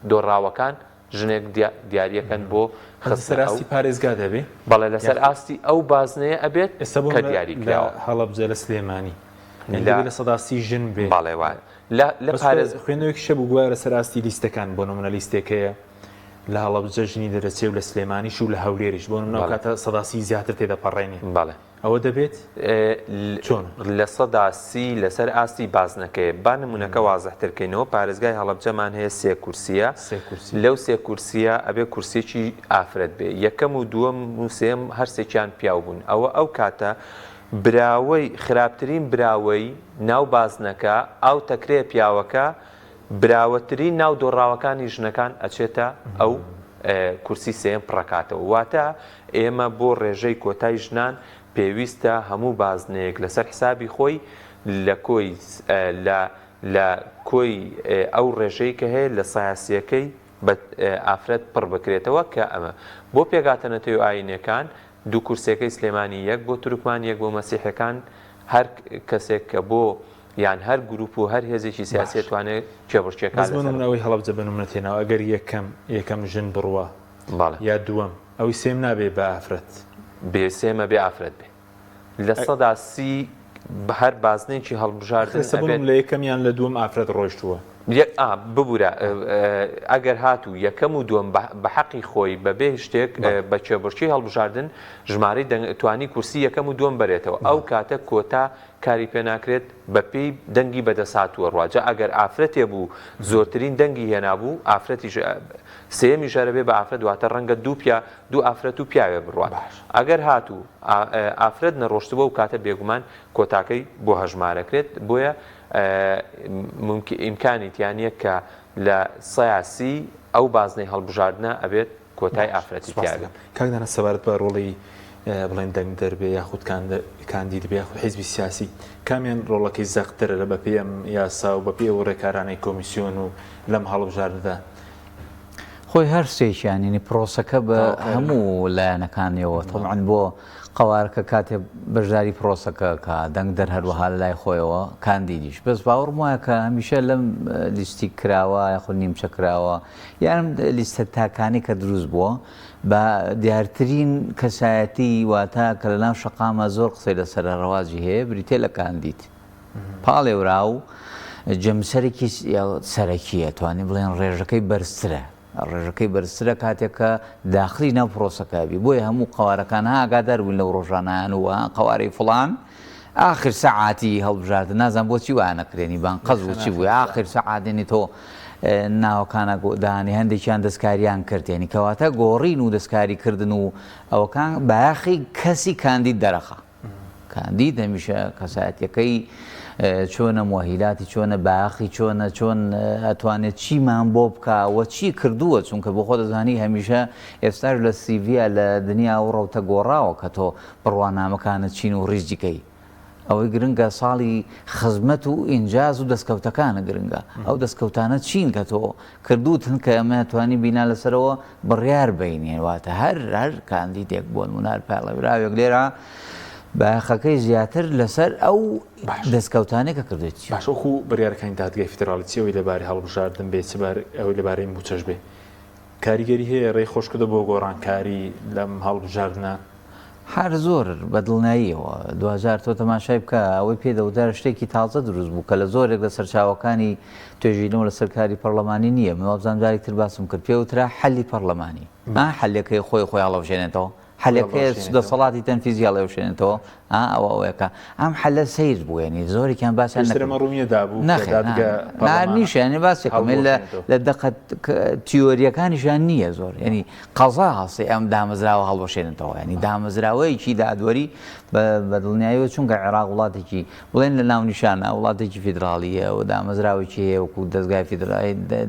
دۆڕاوەکان ژنێک دیاریەکەن بۆ خستنە ئەو ئاستی پارێزگا دەبێ؟ بەڵێ لەسەر ئاستی ئەو بازنەیە ئەبێت ئێستا بۆ کە دیاری کراوە. لە هەڵەبجە لە سلێمانی یانی دەبێ 30% ژن بێ. بەڵێ وایە لە لە پارێز خوێندنەوەیەکیش هەبوو گوایە لەسەر ئاستی لیستەکان بۆ نمونە لیستێک هەیە لە هەڵەبجە ژنی دەرەچێ و لە سلێمانیش و لە هەولێریش بۆ نمونە ئەو کاتە 30% زیاتر تێدەپەڕێنێ. بەڵێ. ئەوە دەبێت چۆن؟ 30% لەسەر ئاستی بازنەکەیە. با نمونەکە وازحتر کەینەوە، پارێزگای هەڵەبجەمان هەیە سێ کورسییە، لەو سێ کورسییە ئەبێ کورسییەکی ئافرەت بێ، یەکەم و دووەم و سێیەم هەرسێکیان پیاو بوون، ئەوە ئەو کاتە براوەی خراپترین براوەی ناو بازنەکە ئاو تەکرێ پیاوەکە براوەترین ناو دۆڕاوەکانی ژنەکان ئەچێتە ئەو کورسی سێیەم پڕەکاتەوە واتە ئێمە بۆ ڕێژەی کۆتای ژنان پێویستە هەموو بازنەیەک لەسەر حسابی خۆی لە کۆی لە لە کۆی ئەو ڕێژەی کە هەیە لە سایاسیەکەی بە ئافرەت پڕ بکرێتەوە کە ئەمە بۆ پێکهاتە نەتەوەی و ئایینەکان دوو کورسیەکەی سلێمانی یەک بۆ تورکمان یەک بۆ مەسیحەکان هەر کەسێک کە بۆ یان هەر گروپ و هەر هێزێکی سیاسی توانێت کێبڕکێکان بەس بۆ نمونە ئەوەی هەڵەبجە بە نمونە تێناوە ئەگەر یەکەم یەکەم ژن بڕوا یا دووەم ئەوی سێم نابێ بە ئافرەت. بێ سێمە بێ ئافرەت بێ 30% هەر بازنەیەکی هەڵبژاردن ئەبێت. بۆ لە یەکەم یان لە دووەم ئافرەت ڕۆیشتووە. ئا ببورە ئەگەر هاتوو یەکەم و دووەم بە حەقی خۆی بەبێ شتێک بە کێبڕکێی هەڵبژاردن ژمارەی دەنگ توانی کورسی یەکەم و دووەم بەرێتەوە ئەو کاتە کۆتا کاری پێ ناکرێت بە پێی دەنگی بەدەست هاتووە ڕوا جا ئەگەر ئافرەتێ بوو زۆرترین دەنگی هێنابوو ئافرەتیش سێیەمیش هەرە بێ بە ئافرەت واتە ڕەنگە دوو پیا دوو ئافرەت و پیاوێ بڕوات ئەگەر هاتوو ئافرەت نەڕۆشتبوو ئەو کاتە بێگومان کۆتاکەی بۆ هەژمارەکرێت بۆیە ئیمکانی تیا نییە کە لە سەیا سی ئەو بازنەی هەڵبژاردنە ئەبێت کۆتای ئافرەتی تیا بێت. کاک دانا سەبارەت بە ڕۆڵی بڵێن دەنگدەر بێ یاخود کاندید بێ یاخود حیزبی سیاسی کامیان ڕۆڵەکەی زەقترە لە بەپێی ئەم یاسا و بەپێی ئەو ڕێکارانەی کۆمیسیۆن و لەم هەڵبژاردنەدا؟ خۆی هەر سێکیان یعنی پرۆسەکە بە هەموو لایەنەکانیەوە تەبعەن بۆ قەوارەکە کاتێ بەشداری پرۆسەکە کا دەنگدەر هەروەها لە لای خۆیەوە کاندیدیش بەس باوەڕم وایە کە هەمیشە لەم لیستی کراوە یاخود نیمچە کراوە یان لیستە تاکانی کە دروست بووە بە دیارترین کەسایەتی واتە کە لە ناو شەقامە زۆر قسەی لەسەر ڕەواجی هەیە بریتە لە کاندید پاڵێوراو جەمسەرێکی سەرەکییە، توانین بڵێن ڕێژەکەی بەرزترە، ڕێژەکەی بەرزترە کاتێک کە داخلی ناو پرۆسەکە بی، بۆیە هەموو قەوارەکان ها ئاگادار بوون لەو ڕۆژانەیان و ها قەوارەی فڵان ئاخر سەعاتی هەڵبژاردن نازانم بۆچی وا نەکرێنی بانقەز و چی بوو ئاخر سەعات یعنی تۆ ناوەکانە دانی هەندێکیان دەستکاریان کرد یعنی کەواتە گۆڕین و دەستکاری کردن و ئەوەکان بایەخی کەسی کاندید دەرەخا. کاندید هەمیشە کەسایەتیەکەی چۆنە موهیلاتی چۆنە باخی چۆنە چۆن ئەتوانێت چیمان بۆ بکە وە چی کردووە چونکە بۆ خۆ دەزانی هەمیشە ئێستاش لە سیڤیا لە دنیا و ڕەوتە گۆڕاوە کە تۆ بڕوانامەکانت چین و ڕیزیکەی ئەوەی گرنگە ساڵی خزمەت و ئینجاز و دەستکەوتەکانە گرنگە ئەو دەستکەوتانە چین کە تۆ کردووتن کە ئەمە توانی بینا لەسەرەوە بڕیار بەین یانی واتە هەر هەر کاندیدێک بۆ نمونە هەر پاڵێوراوێک لێرە بایەخەکەی زیاتر لەسەر ئەو دەستکەوتانەی کە کردوێتی. باش وەکو بڕیارەکانی دادگای فیدراڵی چی ئەوەی لەبارەی هەڵبژاردن بێ چ ئەوەی لەبارەی مووچەش بێ کاریگەری هەیە ڕێی خۆشکردە بۆ گۆڕانکاری لەم هەڵبژاردنە؟ هەر زۆر بە دڵنیاییەوە. دواجار تۆ تەماشای بکە ئەوەی پێ دەوترا شتێکی تازە دروست بوو کە لە زۆرێک لە سەرچاوەکانی توێژینەوە لەسەر کاری پەڕلەمانی نییە. من وابزانم جارێکی تر باسم کرد پێ وترا حەلی پەڕلەمانی. ها حەلەکەی خۆی خۆی هەڵەوشێنێتەوە. حەلەکەی دەسەڵاتی تەنفیزی هەڵەوشێنێتەوە. ها ئەوە ئەوەیەکە. ئەم حەلە سەیر بوو یانی زۆرێکیان باسیان نەکرد. پێشتر ئەمە ڕووی نەدابوو کە دادگا پەڕلەمان نیشە یانی باسێکم لە دەقە تیۆرییەکانیشیان نییە زۆر یانی قەزا هەڵسێ ئەم دامەزراوە هەڵوەشێنێتەوە ینی دامەزراوەیەکی دادوەری بە دڵنیایەوە چونکە عێراق وڵاتێکی بڵێن لە ناونیشانە وڵاتێکی فیدراڵیە و دامەزراوێکی هەیە وەکو دەزگای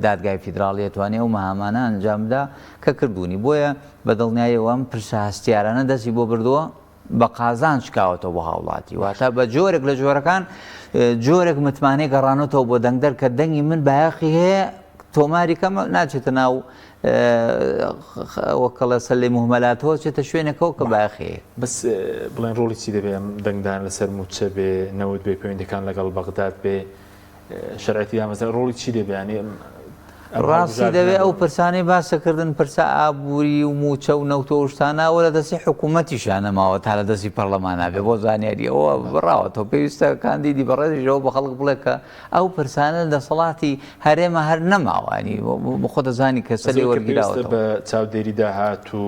دادگای فیدراڵیە توانێ ئەو مەهامانە ئەنجامدا کە کردوونی بۆیە بە دڵنیایەوە ئەم پرسە هەستیارانە دەستی بۆ بردووە بە قازانج کاوەتەوە بۆ هاوڵاتی واتە بە جۆرێک لە جۆرەکان جۆرێک متمانەی گەڕانەتەوە بۆ دەنگدەر کە دەنگی من بایەخی هەیە تۆماری کەمە ناچێتە ناو وەکەڵە سەلەی مهمەلاتەوە چێتە شوێنێکەوە کە بایەخی هەیە. بەس بڵێن ڕۆڵی چی دەبێ ئەم دەنگدان لەسەر مووچە بێ نەوت بێ پەیوەندیەکان لەگەڵ بەغداد بێ شەرعەتی دامەزرا ڕۆڵی چی دەبێ یانی ئەم ڕاستی دەوێ ئەو پرسانەی باسەکردن پرسە ئابووری و مووچە و نەوت و ئەو شتانە ئەوە لە دەستی حکوومەتیشا نەماوە تا لە دەستی پەرلەمانا بێ بۆ زانیاری ئەوە بڕاوەتەوە پێویستە کاندیدی بەڕێزیش ئەوە بە خەڵک بڵێ کە ئەو پرسانە لە دەسەڵاتی هەرێمە هەر نەماوە ینی بۆ خۆ دەزانی کە سەری وەرگیراوەتەوە. بە چاودێری داهات و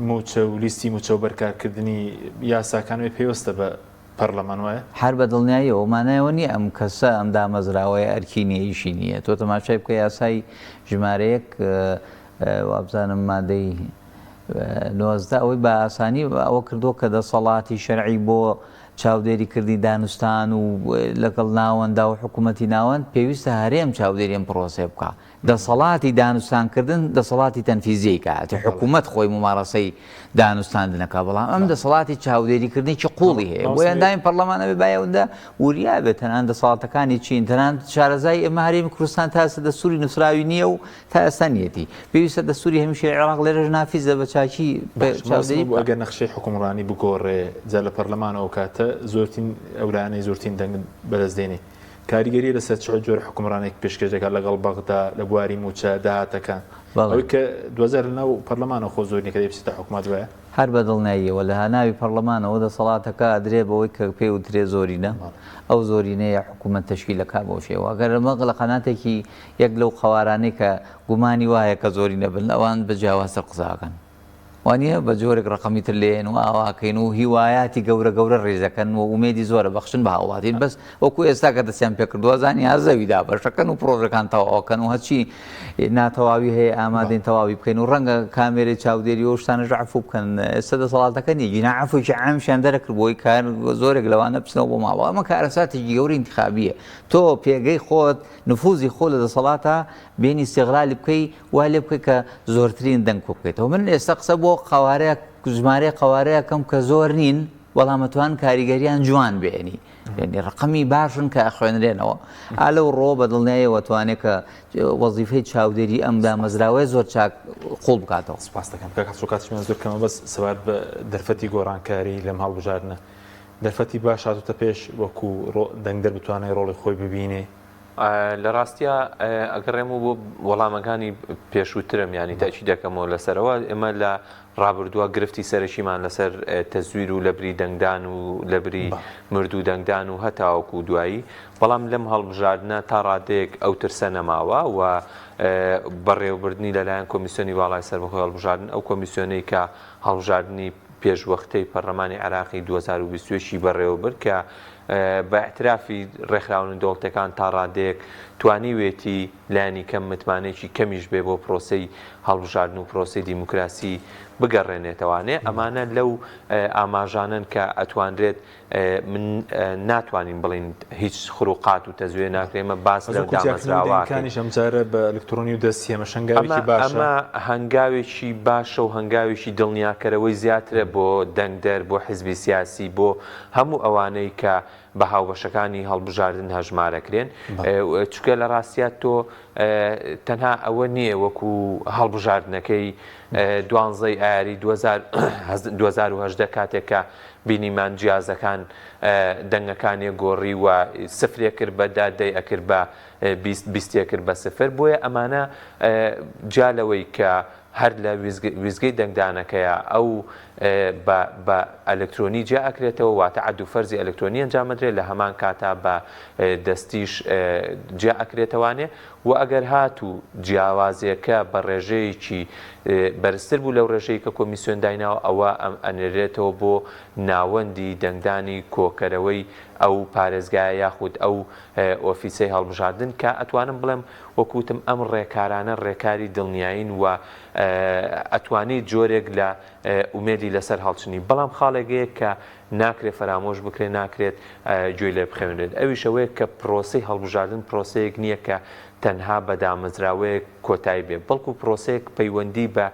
مووچە و لیستی مووچە و بەرکارکردنی یاساکان وێ پەیوەستە بە پەرلەمان وایە؟ هەر بە دڵنیاییەوە مانای ئەوە نییە ئەم کەسە ئەم دامەزراوەیە ئەرکی نییە ئیشی نییە تۆ تەماشای بکە یاسای ژمارە یەک وابزانم مادەی 19 ئەوەی بە ئاسانی ئەوە کردووە کە دەسەڵاتی شەرعی بۆ چاودێری کردنی دانوستان و لەگەڵ ناوەندا و حکوومەتی ناوەند پێویستە هەرێم چاودێری ئەم پرۆسەیە بکا دەسەڵاتی دانوستانکردن دەسەڵاتی تەنفیزیی کە حکوومەت خۆی مومارەسەی دانوستاندنەکە بەڵام ئەم دەسەڵاتی چاودێریکردنێکی قوڵی هەیە بۆیە ئەندامی پەرلەمان ئەبێ با ئەوەندە وریا بێت تەنان دەسەڵاتەکانی چین تەنان شارەزای ئێمە هەرێمی کوردستان تا ئێستا دەستوری نووسراوی نییە و تا ئێستا نیەتی پێویستە دەستوری هەمیشەی عێراق لێرەش نافیزە بە چاکی چاودێری بکات. ئەگەر نەخشەی حوکمڕانی بگۆڕێ جا لە پەرلەمانەوە ئەو کاتە زۆرترین ئەو لایەنەی زۆرترین دەنگ بەدەست دێنێ کاریگەری لەسەر چ جۆرە حوکمڕانێک پێشکێش دەکات لەگەڵ بەغدا لە بواری مووچە داهاتەکان ئەوەی کە دواجار لەناو پەرلەمانەوە خۆ زۆر نییە کە دەبێ بچێتە حکومەت وایە؟ هەر بە دڵنیاییەوە لە هەناوی پەڕلەمانەوە دەسەڵاتەکە ئەدرێ بەوەی کە پێی وترێ زۆرینە، ئەو زۆرینەیە حکوومەت تەشکیل ئەکا بەو شێوە. ئەگەر ئەمە لە قەناتێکی یەک لەو قەوارانەی کە گومانی وایە کە زۆرینە بن ئەوان بە جیاوازتر قسە ئەکەن. وانیە بە جۆرێک ڕەقەمی تر لێن و ئاواکەین و هیوایاتی گەورە گەورە ڕیزەکەن و ئومێدی زۆرە بەخشن بە هاوڵاتین بەس وەکو ئێستا کە دەستیان پێکردووە زانی ها زەوی دابەشەکەن و پرۆژەکان تەواوەکەن و هەرچی ناتەواوی هەیە ئامادەین تەواوی بکەین و ڕەنگە کامێرەی چاودێری و شتانەش عەفو بکەن ئێستا دەسەڵاتەکە نییە گینا عەفوێکی عامشیان دەرەکرد بۆی کار زۆرێک لەوانە بچنەوە بۆ ماڵەوە ئەمە کارەساتێکی گەورەی ئینتخابییە تۆ پێگەی خۆت نفوزی خۆ لە دەسەڵاتە بێنی ئیستیغلالی بکەی وا لێ بکەی کە زۆرترین دەنگ کۆ بکەیتەوە من ئێستا قسە بۆ قەوارەیەک ژمارەی قەوارەیەکەم کە زۆر نین بەڵام ئەتوان کاریگەریان جوان بێنی یعنی ڕقمی باشن کە ئەخوێنرێنەوە ئا لەو ڕۆ بە دڵنیایەوە توانێت کە وەزیفەی چاودێری ئەم دامەزراوەیە زۆر چاک قوڵ بکاتەوە. سپاس دەکەم کاک حەسۆ کاتیشمان زۆر کەمە بەس سەبارەت بە دەرفەتی گۆڕانکاری لەم هەڵبژاردنە دەرفەتی باش هاتوتە پێش وەکو دەنگدەر بتوانێت ڕۆڵی خۆی ببینێ؟ لە ڕاستیا ئەگەڕێم و بۆ وەڵامەکانی پێشووترم ینی تاکی دەکەمەوە لەسەرەوە ئێمە لە ڕابردووە گرفتی سەرەکیمان لەسەر تەزویر و لەبری دەنگدان و لەبری مردوو دەنگدان و هەتاوەکو دوایی بەڵام لەم هەڵبژاردنە تا ڕادەیەک ئەو ترسە نەماوە و بەڕێوەبردنی لەلایەن کۆمیسیۆنی باڵای سەربەخۆی هەڵبژاردن ئەو کۆمیسیۆنەی کە هەڵبژاردنی پێشوەختەی پەرلەمانی عێراقی 2021 ی بەڕێوەبرد کە بە ئیعترافی ڕێکخراوە نێودەوڵەتیەکان تا ڕادەیەک توانیوێتی لایەنی کەم متمانەیەکی کەمیش بێ بۆ پرۆسەی هەڵبژاردن و پرۆسەی دیموکراسی بگەڕێنێتەوانێ ئەمانە لەو ئاماژانەن کە ئەتوانرێت من ناتوانین بڵین هیچ خروقات و تەزوێ ناکرێ ئێمە باس لە دامەزراوە کانیش ئەمجارە بە ئەلکترۆنی و دەستی ئەمە هەنگاوێکی باشە ئەمە هەنگاوێکی باشە و هەنگاوێکی دڵنیاکەرەوەی زیاترە بۆ دەنگدەر بۆ حزبی سیاسی بۆ هەموو ئەوانەی کە بە هاوبەشەکانی هەڵبژاردن هەژمارەکرێن چونکە لە ڕاستیا تۆ تەنها ئەوە نییە وەکو هەڵبژاردنەکەی دوانزەی ئایاری 2018 کاتێک کە بینیمان جیازەکان دەنگەکانی گۆڕی و سفرێ کرد بە دە دەی ئەکرد بە 20 بیستێ کرد بە سفر بۆیە ئەمانە جیا لەوەی کە. هەر لە ویستگەی دەنگدانەکەیا ئەو بە بە ئەلکترۆنی جیا ئەکرێتەوە واتە عەد و فەرزی ئەلکترۆنی ئەنجام ئەدرێت لە هەمان کاتا بە دەستیش جیا ئەکرێتەوانێ و ئەگەر هاتوو جیاوازیەکە بە ڕێژەیەکی بەرزتر بوو لەو ڕێژەی کە کۆمیسیۆن دایناوە ئەوە ئەنێرێتەوە بۆ ناوەندی دەنگدانی کۆکەرەوەی ئەو پارێزگایە یاخود ئەو ئۆفیسەی هەڵبژاردن کە ئەتوانم بڵێم وەکو وتم ئەم ڕێکارانە ڕێکاری دڵنیایین و ئەتوانی جۆرێک لە ئومێدی لەسەر هەڵچنی بەڵام خاڵێک هەیە کە ناکرێت فەرامۆش بکرێت ناکرێت گوێی لێ بخەوێنرێت ئەویش ئەوەیە کە پرۆسەی هەڵبژاردن پرۆسەیەک نییە کە تەنها بە دامەزراوەیەک کۆتایی بێ بەڵکو پرۆسەیەک پەیوەندی بە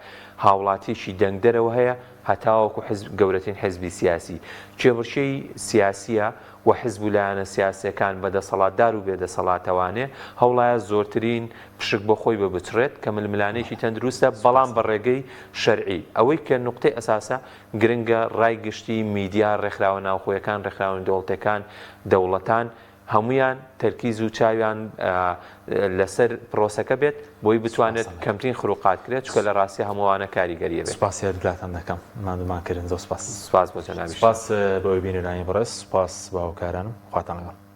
هاوڵاتیەکی دەنگدەرەوە هەیە هەتاوەکو حزب گەورەترین حزبی سیاسی کێبڕکێی سیاسیە و حزب و لایەنە سیاسیەکان بە دەسەڵاتدار و بێ دەسەڵاتەوانێ هەوڵایە زۆرترین پشک بۆ خۆی ببچڕێت کە ململانێکی تەندروستە بەڵام بە ڕێگەی شەرعی ئەوەی کە نوقتەی ئەساسە گرنگە ڕای گشتی، میدیا، ڕێکخراوە ناوخۆیەکان، ڕێکخراوە نێودەوڵەتیەکان، دەوڵەتان هەموویان تەرکیز و چاویان لەسەر پرۆسەکە بێت بۆی بتوانێت کەمترین خروقات کرێت چونکە لە ڕاستیا هەموو ئەوانە کاریگەری ئەبێت. سوپاسی هەردوولاتان دەکەم ماندوومان کردن زۆر سوپاس. سوپاس بۆ جەنابیشتان. سوپاس بۆ بینەرانی بەڕێز سوپاس بۆ هاوکارانم خواتان لەگەڵ.